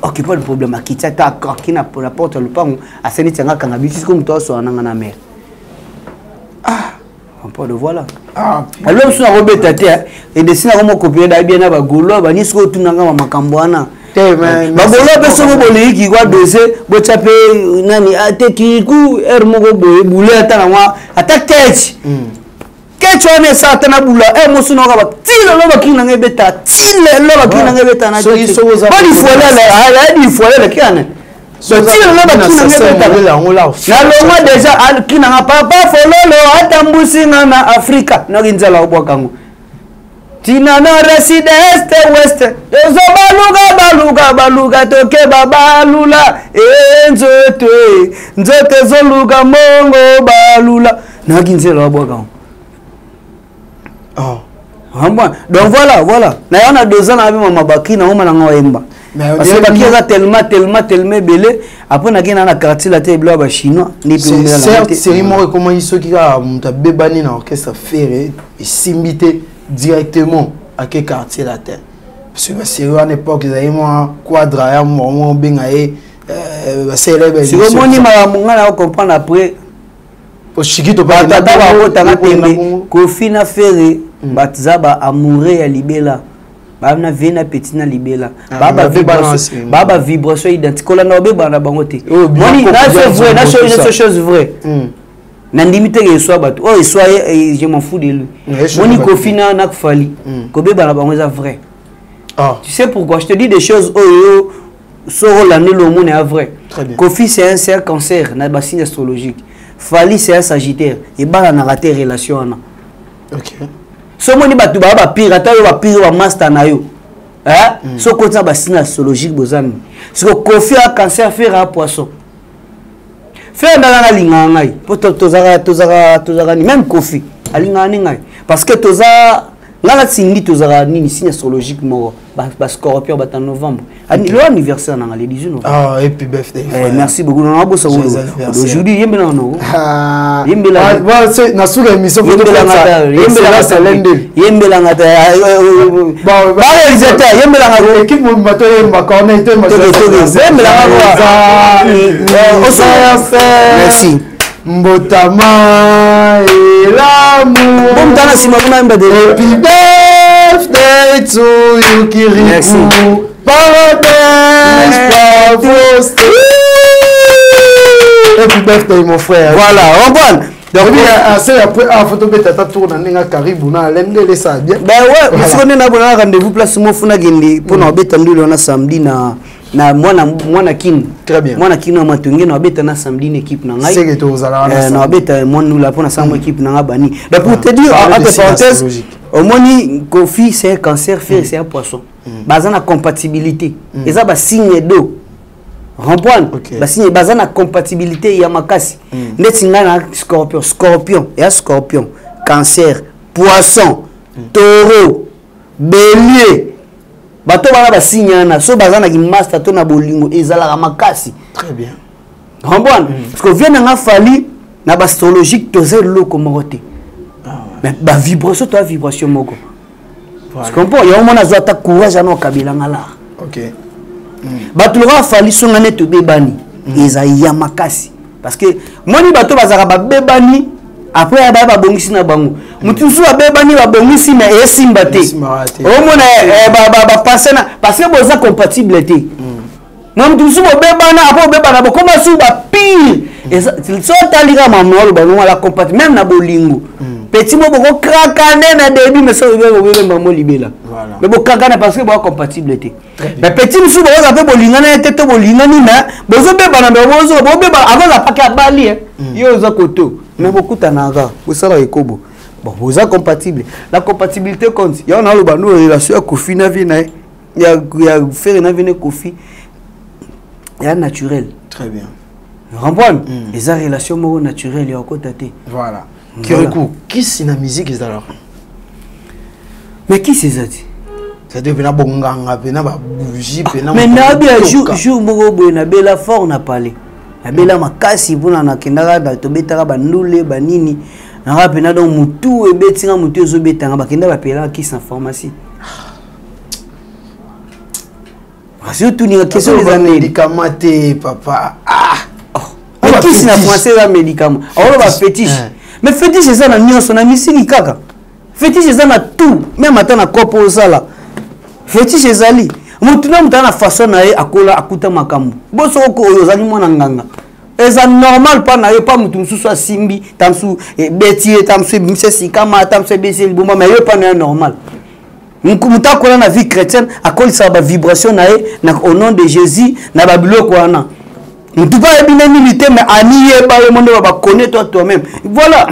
Ok, pas de problème. Akiti ata aki na porte ya lopango, asali ti yanga akanga biso sikoyo, moto asola nanga na mere. Ah, pas de voilà. Alo mosusu nakobeta te, edesi nako mokopie da bien na bagaulois bani. Soki otunanga bamakambo wana, bagaulois mpe soki bolei kikwa dose, botya mpe nani te kiriku aire moko boye bule ata na mwa ata ketch ketch wana esa ata na bula e mosu naoka ti lelo bakili nanga ebeta, ti lelo bakili nanga ebeta na bodifuelele adifuelele kiane. Ti lelo bakili nanga ebeta, nalongwa déjà kinanga papa fololo atambusi nga na Afrika, noki nzela obwakango tina nord, sud, est, ouest, tozobaluka baluka baluka tokeba balula e nzoto e nzoto ezoluka mbongo balula nayaki nzela wabwakango. Oh. Donc voilà, na na 2 ans na mama baki na oma nanga oyemba, parce que baki eza tellement tellement tellement ebele. Après nake na Quartier Latin, ebele ya bachinois. Certes, série moko ekomaki, soki kaka moto abebani na orchestre Ferre, esimbi te, directement ake Quartier Latin, parce que basérie wana époque ezali mwa quadra ya moko obenga ye baselebe. Sikomoni makambo ngai na comprendre après. Oshikito. Bato ata bakotanga tembe, Kofi na Ferre baza baamoureux ya libela, baa na vie na petit na libela, baa bavibration identique, kolanda obebana na bango te. Moni naso vrai, naso chose vrai, nandimi teke eswa bato oyo eswa ye, je m'en fous de lui. Moni Kofi na Fally, kobebana bango eza vrai. Tu sais pourquoi je te dis des choses oyo soko olandi omona ya vrai? Kofi c'est un cancer na basigne astrologique, Fally c'est un sagittaire, ebalanaka te relation wana. So omoni bato baa bapire, ata oyo bapire bamaster na yo, so okoti na basigne astrologique bozani. Siko Kofi a cancer, Ferre a poisson. Ferre ndanga nalingaka ngai mpo tozalaka nini, même Kofi alingaka ni ngai parce que toza ngai na Cindy, tozalaka nini, signe astrologique moko, bascorpion, bata novembre, le anniversaire nanga le 18 novembre. Ah, happy birthday. Eh, merci beaucoup. Nanga bosa aujourd'hui yembela nango. Yembela na suka émission. Yembelanga te, baréalisateur yembelanga. Équipe mobimba toyemba, Corneille toyemba. Yembelanga. Merci. Mbotama elamu. Bomtana nsima kuna yemba. Happy birthday to you, Kirikou. Parabéns pra você. Happy. Birthday, mon frère. Voilà, comprendre. Donc, c'est après, ah, faut tobeta ata tour na ndenge karibu na alendele ça bien. Ben ouais, parce qu'on est na rendez-vous place mo funa gende pona obeta ndule wana samedi na na mwana mwana kin. Très bien. Mwana kin na matonge na obeta na samedi na équipe na ngai. C'est que tozala wana. Na obeta mwana nula pona samedi équipe na nga bani. Donc pour te dire entre parenthèses, omoni Kofi c'est un cancer, Ferre c'est un poisson. Baza na compatibilité. Eza ba signe d'eau. Comprendre? Okay. Basigne baza na compatibilité ya makasi. Ndeti nga na scorpion, scorpion, ya scorpion, cancer, poisson, taureau, bélier. Bato bana ba signe wana, so baza na ki master to na bolingo ezalaka makasi. Très bien. Comprendre? Parce que vient nga Fally na ba astrologique toza eloko moko te. Mais ba vibration to vibration moko. Voilà. Tu comprends? Ya omona zo ata courage ana okabela nga la. OK. Bato lokola Fally songa nde tobebani eza ya makasi parce que moni bato bazalaka babebani après ya baya babongisi na bango motu mosusu babebani babongisi mais esimba te Esimbaka te. omona bapense na parce que boza compatible te na motu mosusu bobebana apres bobebana bokoma su bapire so otali kaka mama oloba bongo ala compatible même na bolingo petit mo bokokraka nde na début mais so obebemba mo libela Voilà. mais bokakana parce que boa compatible te mais petit mosusu bokoza mpe bolingana ye te to bolingani mais bozobebana me bozoka bobebana akoza pake abali yo oza koto mais bokutanaka bosalaka ekobo bon boza compatible, la compatibilité compte. Yango naloba no relation ya Kofi na vie na ye ya Ferre na vie na Kofi ya naturel. Très bien. Comprendre? Eza relation moko naturelle ya okota te. Voilà. Kirikou, kisi na musique ezalaka? Mais kisi eza te. C'est-à-dire pena bonganga pena babougie pena. Mais nayebi ya jour moko boye nabela fort na palais, nabela makasi mpona nakendaka tobetaka bandule banini nanga mpena, donc motu ebetinga, motu ezobetanga, bakenda bapelaka kisi na pharmacie. Kasi otuninga question eza nini? Médicament te, papa. Ah, mais kisi na français eza médicament. Aoloba fétiche, mais fétiche eza na nyonso, na misiki kaka fétiche eza na tout, même ata na kopo osala fétiche ezali. Motu na motu aza na façon na ye akola akuta makambo. Bosoko oyo ozali mwana nganga eza normal mpa na yo, mpa motu mosusu asimbi ta mosusu ebeti ye, ta mosusu ebimisi esikama, ta mosusu ebesi ye liboma, mais yo mpa na yo normal. Motu akola na vie chrétienne akolisaka bavibration na ye na au nom de Jésus na babiloko wana. Motu mpe ayebi nde nini te, mais amiyeba ye mo nde bakone toi toi-même. Voilà,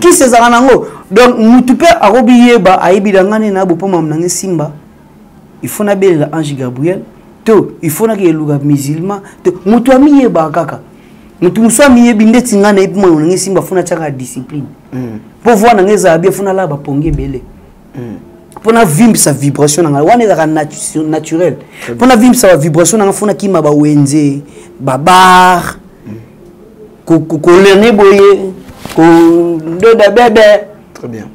kisi ezalaka nango. Donc motu mpe akobiyeba, ayebi na ngai nde na bo mpo mamu nanga esimba, il faut nabelela ange Gabriel to il faut nake eluka musulman to. Motu amiyebaka kaka, motu mosusu amiyebi. Ndeti ngai nayebi mwana nanga esimba, fo natiaka discipline mpo voi nanga ezala bien, fo nalala bapongi ebele mpo navimbisa vibration na ngai. Wana ezalaka naturel. Mpo navimbisa bavibration na ngai, fo nakima bawenze, babar, kolene boye, kondoda bebe. Très bien.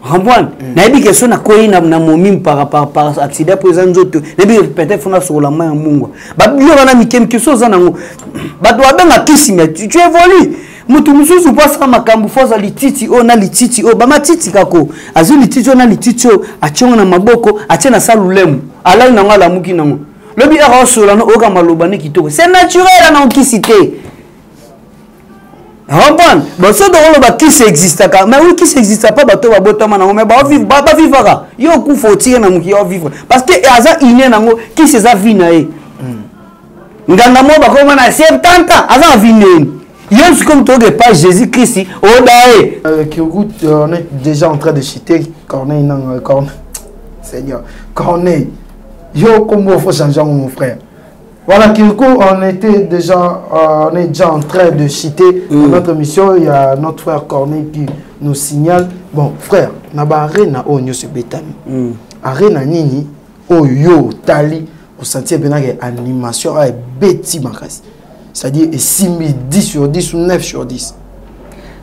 Comprendre? Nayebi ke so nakwei na momi par accident mpo eza nzoto, nayebi ke peut-être fo nasokola mai ya mungwa, babiloko wana mike mike so oza nango. Bato babenga kisi, mais tu évolues. Motu mosusu mpo asala makambo fo aza lititi oyo na lititi oyo, bamatiti kako azwi lititi oyo na lititi oyo, ationgo na maboko, atie na sa lulemu, alali nango, alamuki nango lobi aka osola no oyoka maloba ne kitoko. C'est naturel, ana okisi te. Comprendre? Bon, so tokoloba kisi existaka, mais oui, kisi exista pa bato babotama nango, mais bavivaka. Yo okufa otike na moki, yo vivre parce que aza ine nango. Kisi eza vie na ye. Nganga moko bakoma na 70 ans, aza na vie ndeni? Yo sikoyo toyoke pa Jésus Christ oda ye. Kirikou, on est déjà en train de citer Corneille Nanga, Corneille, Seigneur, Corneille. Yo, comment faut changer mon frère? Voilà, Kirikou, on est déjà en train de citer dans notre émission. Il y a notre frère Corneille qui nous signale. Bon, frère, na ba arena oyo nyonso ebetami. Arena nini oyo tali osentir bien que animation a ebeti makasi. C'est-à-dire esimbi 10 sur 10 ou 9 sur 10.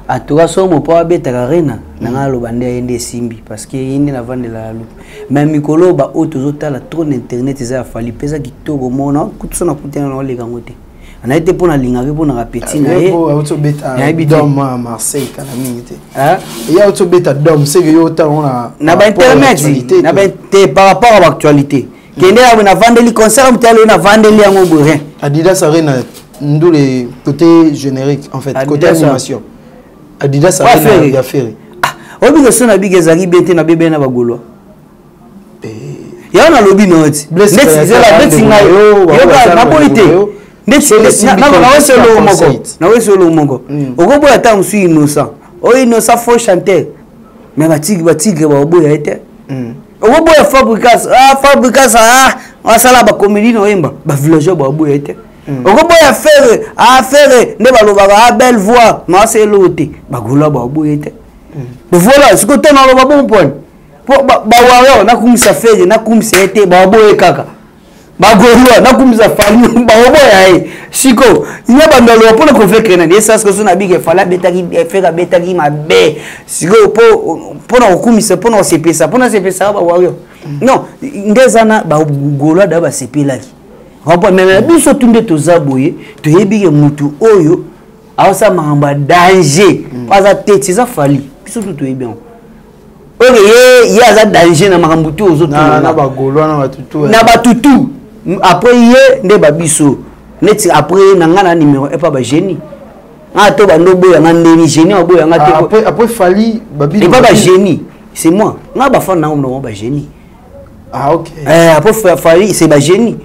En tout cas, so mopo abetaka arena na ngai aloba nde aye nde esimbi parce que ye nde navandela ya lupe. Mais mikolo ba oyo tozotala trop na internet eza ya Fally mpe eza kitoko. Mona kutu so nakutana na oleka yango te, naye te mpo nalingaki mpo naka petit na ye. Auti obeta Nayebi te. Dôme à Marseille kala mingi te. Hein? Eya auti obeta Dôme, c'est que yo otala ngo na na par rapport à bainternet l'actualité, na to. te par rapport à baactualité kende ya navandeli concert moto aloyo navandeli yango boye rien. Adidas Arena. Ndule côté générique, en fait, côté animation. Adidas Arena ya Ferre. Ah, obi so na biga ezalaki bien te na bebe na bagolois. Yango nalobi na yo ti neti zela neti ngai yoka naboyi te neti nawesi eloko moko, nawesi eloko moko. Okoboya ata mosu Innocent oyo, Innocent faux chanteur, mais batigre, batigre baoboya ye te. Okoboya Fabricas, ah, Fabricas, ah, asala bacomédie na oyemba, bavillageois baoboya ye te. Okoboya Ferre, ah, Ferre nde balobaka, ah, belle voix, mais asa eloko te, bagolois baoboya ye te. Voilà, sikoyo ntango aloba bon point po bawarrior nakumisa Ferre, nakumisa ye te, baoboye kaka. Bagolois nakumisa Fally, baoboya ye. Siko ye bando aloba mpona convaincre nani? Ye sasiko so nabike Fally abetaki, Ferre abetaki mabe. Sikoyo mpo mpona kokumisa, mpona kosepesa, mpona sepesaka bawarrior, non, nde eza na bagolois da basepelaki. Mais na biso tu nde toza boye, toyebi ke mutu oyo aosala makambo ya danger po aza teti, eza Fally. Biso tu toyebi yango oyo ye aza danger na makambo tu. Ozotuna na bagolois, na batutu. Na batutu. Après ye nde babiso neti après ye na nga na numéro epa bagénie nga to bando oboyanga ndeni génie oboyanga te. Après Fally babi epa bagénie, c'est moi nga bafana nango mnongo bagénie. Ah, ok. Eh, après Fally c'est bagénie.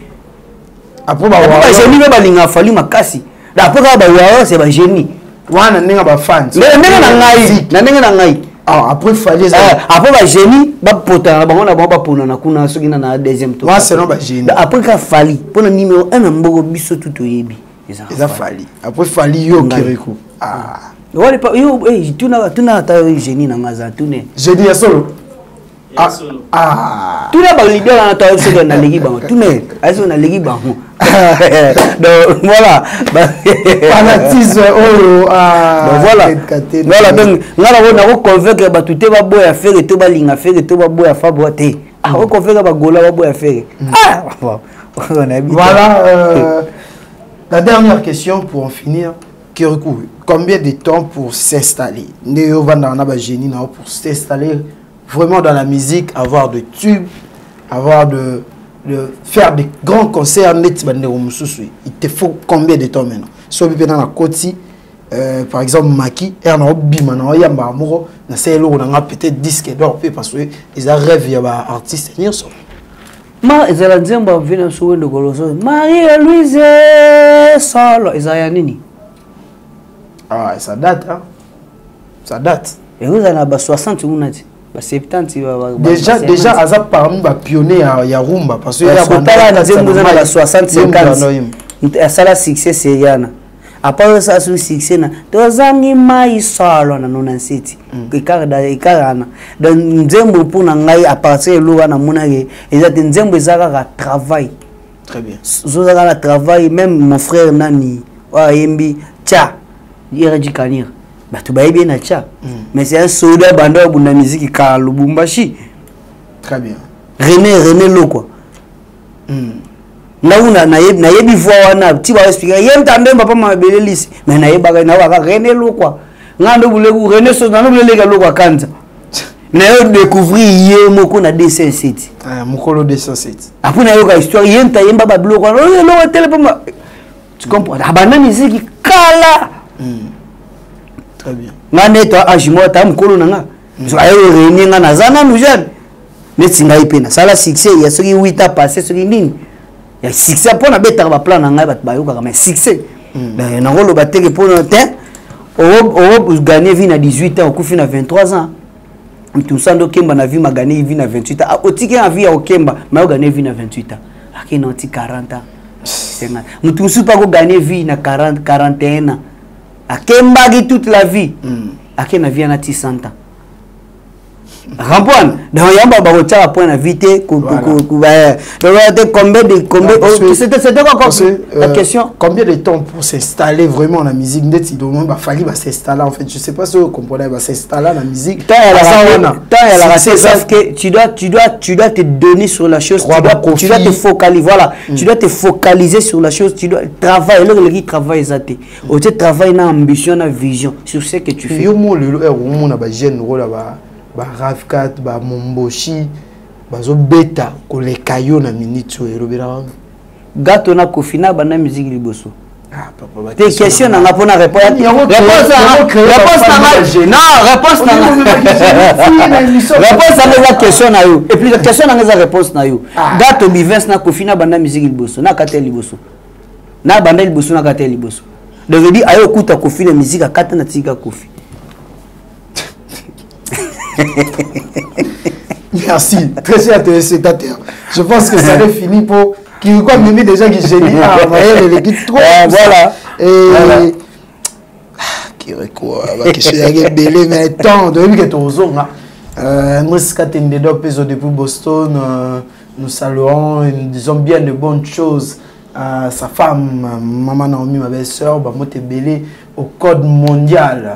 Après bagénie mpe balingaka Fally makasi. Après kaka bawarrior, c'est bagénie. Wana ndenge bafans. Ndenge na ngai, na ndenge na ngai. Ah, après Fally. Après bagénie bapotana na bango, na bango baponana kuna soki na deuxième tour. Selon bagénie. Après ka Fally mpona numéro 1 na mboko, biso tu toyebi. Eza Fally. Après Fally, yo Kirikou. Ah. Wale pa yo, eh, tuna, tuna ata génie na nga aza, tune. Génie ya solo. Ah, ah. Tuna baleader wana to soki naleki bango, tuna ayi soki naleki bango. Donc voilà. Fanatisme oyo. Donc voilà, voilà. Donc nga nako nakoconvaincre bato te baboya Ferre to balinga Ferre to baboya Fabro te. Ah, oconvaincre bagola baboya Ferre? Ah. Voilà, la dernière question pour en finir. Kirikou, combien de temps pour s'installer, nde yo vandaka na bagénie na, pour s'installer vraiment dans la musique, avoir de tubes, avoir de faire des grands concerts neti bandeko mosusu? Il te faut combien de temps maintenant? Soki mpe na koti, par exemple maki ere na obima na oyambaka moko nasala eloko na nga, peut-être disque d'or mpe, parce que eza rêve ya baartiste nyonso. Ma ezala nzembo ya vina biso Wendo Koloso, Marie Louise solo, ezala ya nini? Ah, ça date, hein? Ça date. Ekozala na ba 60 kuna ti ba 70. Déjà aza parmi bapionnier ya rumba, parce que otala nzembo eza na ba 60, 50, asala succès seriana. Apart osala su succès na tozangi mai solo na 97, ekaka wana. Donc nzembo mpo na ngai, à partir eloko wana namonaki eza te nzembo, eza kaka travail. Très bien. Zoza kaka travail. Même mon frère nani oyo ayembi Tya Irji Kanir, bato bayebi ye na Tya, mais c'est un soldat banda obunda miziki kala Lubumbashi. Très bien. René Lokwa, ngai nayebi voix wana ti baexplike ye mta papa mabele lisi, mais nayebaka nayebaka René Lokwa. Ngai ndo buleku René so nando buleleka Lokwa Kanza, nayo découvrir ye moko na 207. Ah, mokolo 207. Après nayoka histoire, ye mta yemba babiloko wana oyo eloko tele mpo tu comprends, abanda miziki kala. Très bien. Nga nde to age moko ta mokolo na nga ayo réunir, nga naza nanu jeune neti ngai mpe nasala succès ya soki 8 ans passé, soki nini ya succès mpo nabetaka baplan na ngai, bato bayokaka, mais succès nakoloba teke mpona te. Ogagner vie na 18 ans, okufi na 23 ans. Tout ça nde okemba na vie, magagner vie na 28 ans, otiki na vie ya okemba, mais ogagner vie na 28 ans, akei na oti 40 ans, 50. Motu mosusu mpe akogagner vie na 40, 41 ans, akembaki toute la vie, akei na vie ana ti 100 ans. Comprendre? Donc yamba bakotiaka point na vie te. Donc combien de combien, c'était quoi la question? Combien de temps pour s'installer vraiment la musique, neti domo bafali bas'installer? En fait, je sais pas si vous comprenez, bas'installer la musique. Tant elle a raté, sauf que tu dois te donner sur la chose, tu dois te focaliser, voilà. Tu dois te focaliser sur la chose, tu dois travailler. Le qui travaille eza te otie travail na ambition na vision sur ce que tu fais. Yo mo lelo omona bajeune lokola ba Ravcat, bamomboshi bazobeta koleka yo na minute oyo, elobelaka? Gato na Kofi na banda musique liboso. Te question na nga mpona réponse non, réponse na réponse yango eza question na yo, et puis question na nga eza réponse na yo. Gato Bivens na Kofi na banda musique liboso, na kata ya liboso, na banda liboso, na kata ya liboso. Donc veut dire aye okuta Kofi na musique, akata na tika Kofi. Merci, très cher téléspectateur. Je pense que ça est fini pour Kirikou Mimi déjà qui génie. Ah, il est trop. Ah, voilà. Et voilà. Kirikou, question ya ebele, mais temps, de que tozonga. Andrés Katende Peso depuis Boston, nous saluons et nous disons bien de bonnes choses à sa femme, maman Naomi, ma belle-sœur, Bamote Belé, au code mondial.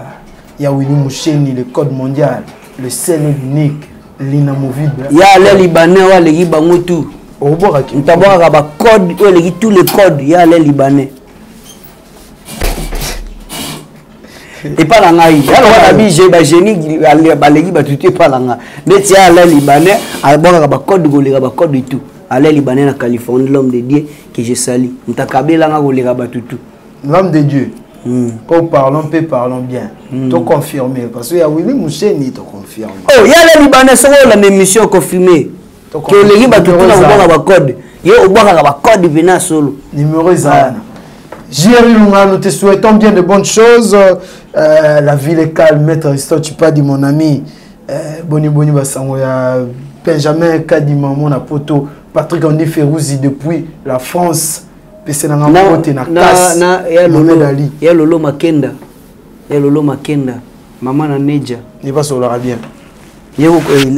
Il y a Willy Moucheni, le code mondial, le seul et l'unique, l'inamovible. Il y a les Libanais, il y a les Libanais tout. Ntabwakaka bacode oyo eleki tous les codes ya le Libanais epa na ngai. Yaloka na bi bagénie baleki bato te epa na nga neti ya ale Libanais abwakaka bacode koleka bacode tout. Ale Libanais na Californie, l'homme de Dieu que je sali, ntakabelanga koleka bato tout. L'homme de Dieu. Oh, parlons peu, parlons bien. To confirmer parce que ya Willy Moucheni to confirme. Oh, ya le Libanais, soko olanda émission, confirmer ke oleki bato tuna kobwaka bacode, ye obwakaka bacode mpena solo. Numéro eza wana. Jerry Lunga, nous te souhaitons bien de bonnes choses. La ville est calme, maître Aristote, tu pas dit mon ami. Boni boni basango ya Benjamin Kadima mon poto, Patrick Andy Ferrouzi depuis la France. Pese na nga mbote na kas ya Lolo, ya Lolo Makenda, ya Lolo Makenda, mama na Neja. Ne pas solera bien. Ye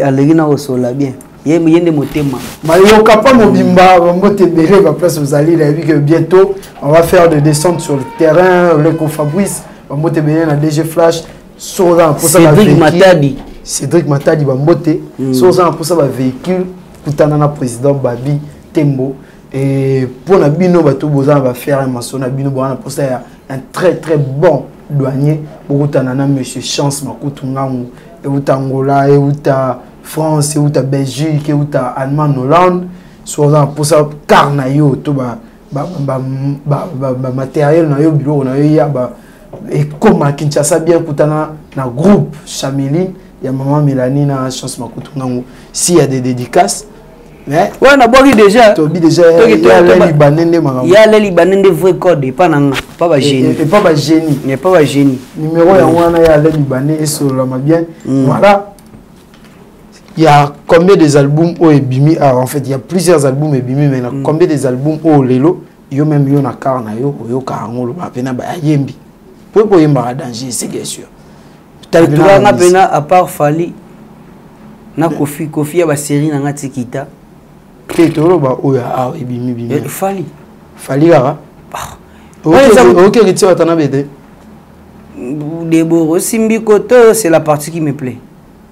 aleki na kosola bien. Ye nde motema. Mayoka pa mobimba mbote ebele baplace ozali. Nayebi que bientôt on va faire des descentes sur le terrain. Leko Fabrice, bambote ebele na DG Flash. So oza na mposa Cédric Matadi. Cédric Matadi, bambote. So oza na mposa bavéhicule, kutana na président Babi Tembo. Et mpo na bino bato boza na bafere ya maso na bino, boza na mposa ya un très très bon douanier, bokutana na monsieur Chance Makutu Ngangu, euta Angola, euta France, euta Belgique, euta Allemagne, Hollande. So oza na mposa car na yo to bamatériel na yo, biloko na yo ya ekoma Kinshasa bien, kutana na groupe Chameline ya mama Mélanie na Chance Makutu Ngangu. S'il y a des dédicaces, mais ouais, nabwaki déjà. Tobi déjà ya Libanais nde makambo. Ya le Libanais nde vrai code epa na nga, pa bagénie. Epa bagénie. Epa bagénie. Numéro yango wana ya le Libanais esololama bien. Voilà. Il y a combien des albums oyo ebimi? Ah, en fait, il y a plusieurs albums ebimi, mais na combien des albums oyo lelo yo même yo na car na yo oyoka yango, oloba mpena bayembi po boyembaka danger, c'est bien sûr. Nga mpena à part Fally na Kofi, Kofi ya basérie na nga tikita. Te, toloba oyo awa ebimi bimi. Fally. Fally kaka, oyoki Héritier Watanabe te? Deboro osimbi koto, c'est la partie qui me plaît.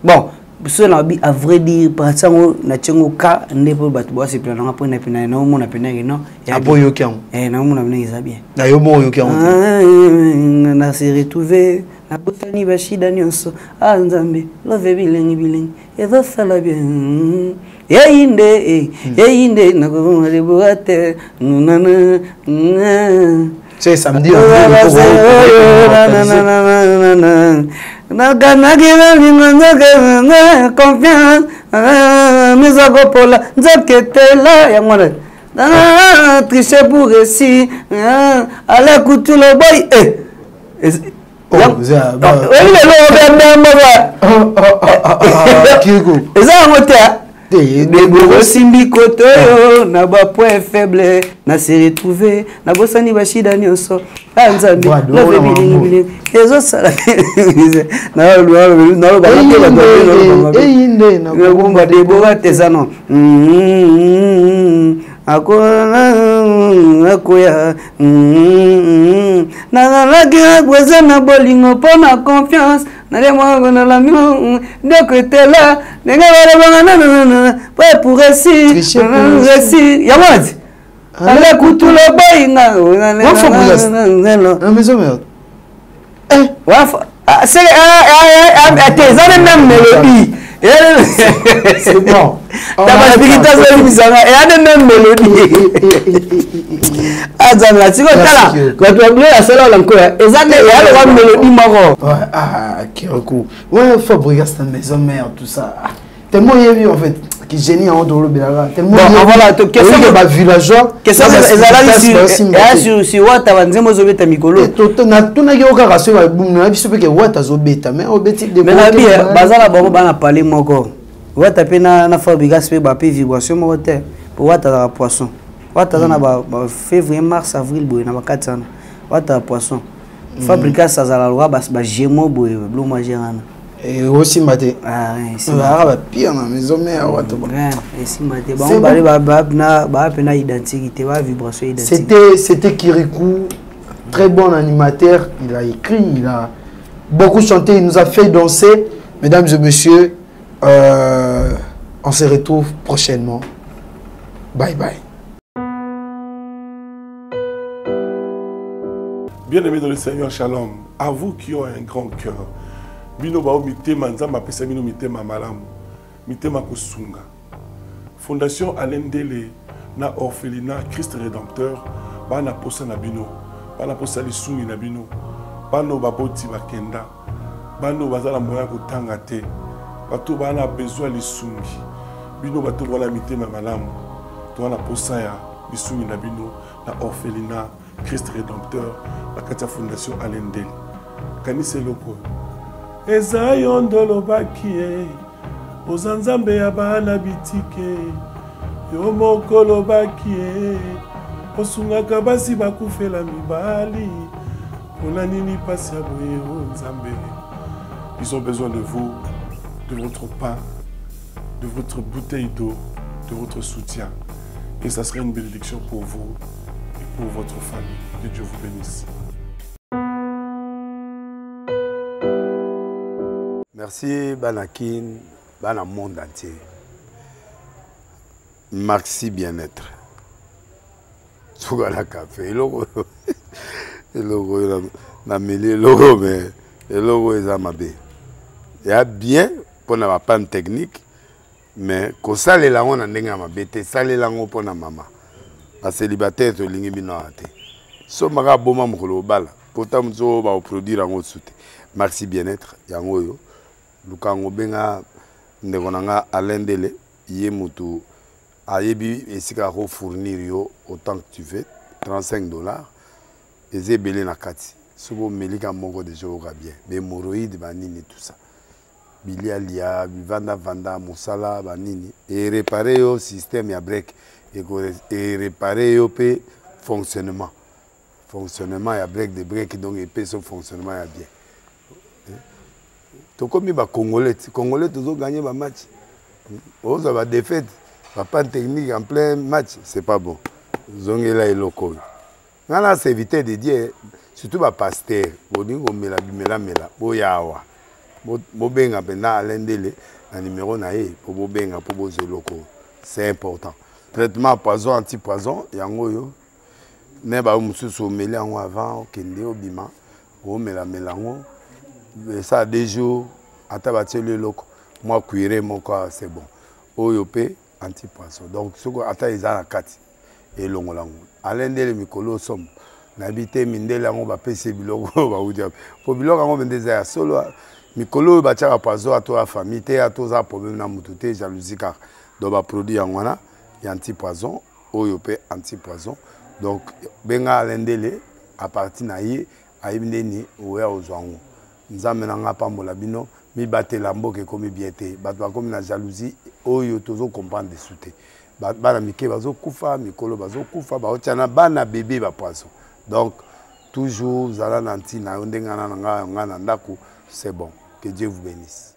Bon, so na bi, à vrai dire, partie yango natie yango ka nde mpo bato basepela nanga mpo na pena naomona penake non. Apo oyoki yango? Naomona penake eza bien. Na yo mo oyoki yango te? Na se retrouve, nabosani bashida nyonso. A Nzambe, love bilengi bilengi ezosala bien. Eyinde eyinde nakobonga libuka te. C'est samedi. Nakanaki nalingo nzoke confiance mizakopola nzoketela yango wana triche pour réussir ale kutu loboy. Oyebi lelo obembemboka eza yango te. Deboro osimbi kote oyo na bapoint faible, na se retrouve, nabosani bashida nyonso. A Nzambe, love bilingi bilingi ezosala. Nalobanga Debora te, eza non akoya. Nazalaki prese na bolingo mpo na confiance nalemwakonalami ndeko etela ndenge balobanga nananana po pour réussir réussir yango ati ale kutu loboyi nga. Te, eza ne même mélodie. C'est bon. Tabasipikita azoyebisanga eya nde même mélodie. Azanga siko tala bato ya bilo ya sala ola nkoya eza nde eya lokwa mélodie moko. Ouais, ah, Kirikou. Ouais, Fabregas, ta maison mère, tout ça. Tellement il y a eu en fait qui génie en dolo belaka. Tellement bon, voilà, to question que ba villageois question ezalaki sur sur Wata banzembo ozobeta mikolo. To na tunaki yo kaka soki ba na biso pe ke Wata azobeta mais obeti de Mais na bi bazala bango bana parler moko. Wata pe na na Fabregas pe ba pe vibration moko te. Po Wata azalaka poisson. Wata aza na ba février, mars, avril boye na bakati wana. Wata poisson. Fabrikas azala loka ba gémeaux boye biloko mwa genre wana. Osimba te aka bapire na maison mare wato. Esimba te, bango bale baa mpena identique te, ba vibration identique. C'était Kirikou, très bon animateur, il a écrit, il a beaucoup chanté, il nous a fait danser. Mesdames et messieurs, on se retrouve prochainement. Bye bye. Bien-aimés dans le Seigneur, shalom. À vous qui ont un grand cœur. Bino bao mitema nzambe apesa bino mitema malamu. Mitema kosunga. Fondation Alain Ndele na orphelinat Christ Rédempteur bana posa na bino. Bana posa lisungi na bino. Bano baboti bakenda. Bano baza na moyen kotanga te. Bato bana besoin lisungi. Bino bato wana mitema malamu. To wana posa ya lisungi na bino na orphelinat Christ Rédempteur na kati ya fondation Alain Ndele. Kanisa eloko oyo. Eza yo nde olobaki ye, oza nzambe ya bana bitike. Yo moko olobaki ye, osungaka basi bakufela mibali. Mpona nini pasi ya boye o nzambe? Ils ont besoin de vous, de votre pain, de votre bouteille d'eau, de votre soutien. Et ça serait une bénédiction pour vous et pour votre famille. Que Dieu vous bénisse. Merci Banakin, bana monde entier. Maxi bien-être. Suka na café eloko eloko oyo nameli eloko mais eloko oyo eza mabe. Ya bien mpona ba panne technique mais kosalela yango na ndenge ya mabe te, salela yango mpona mama. Ba célibataire tolingi bino awa te. Sombaka aboma mokolo obala pota mosusu oyo bakoproduire yango mosusu te. Maxi bien-être yango oyo luka yango, benga ndeko na nga Alain Ndele, ye motu ayebi esika akofournir yo autant que tu veux. 35 $ eza ebele na kati. Soki omelika moko deja oyoka bien, bahémorroïde banini tout ça, bilialia bivandavanda mosala banini, erépare yo système ya break, erépare yo mpe fonctionnement ya break de break, donc epesi yo fonctionnement ya bien. Tokomi bacongolais ti congolais tozoganye bamatch, ozwa badéfaite, bapanne technique en plein match, c'est pas bon. Zongela eloko oyo nga na serviteur de Dieu, surtout bapasteur bolingi komela bimelamela, boya awa, bobenga mpenza Alain Ndele na numero na ye mpo bobenga mpo bozwa eloko oyo, c'est important. Traitement poison, anti poison yango oyo ne bayo mosusu omeli yango avant okende obima, omelamela yango esala 2 jours, ata batieli eloko mwa cuire moko, c'est bon. Oyo mpe anti poison, donc soki ata eza na kati elongola yango. Alain Ndele mikolo osomo nayebi te mindele yango bapesi biloko oyo bauti wapi, po biloko yango mpenza eza ya solo. Mikolo oyo batiaka poison ato ya famille te, ato oza problème na motu te, jalousie kaka. Donc baproduit yango wana ya anti poison, oyo mpe anti poison. Donc benga Alain Ndele, à partir na ye ayebi ndeni oya ozwa yango. Nzambe na nga apambola bino, mibatela. Mboka ekomi bien te, bato bakomi na jalousie oyo tozocomprendre desu te. Bana mike bazokufa, mikolo bazokufa, baotia na bana bebe bapoison. Donc toujours zala na ntina yo ndenge na nga na ndako, c'est bon. Que Dieu vous bénisse.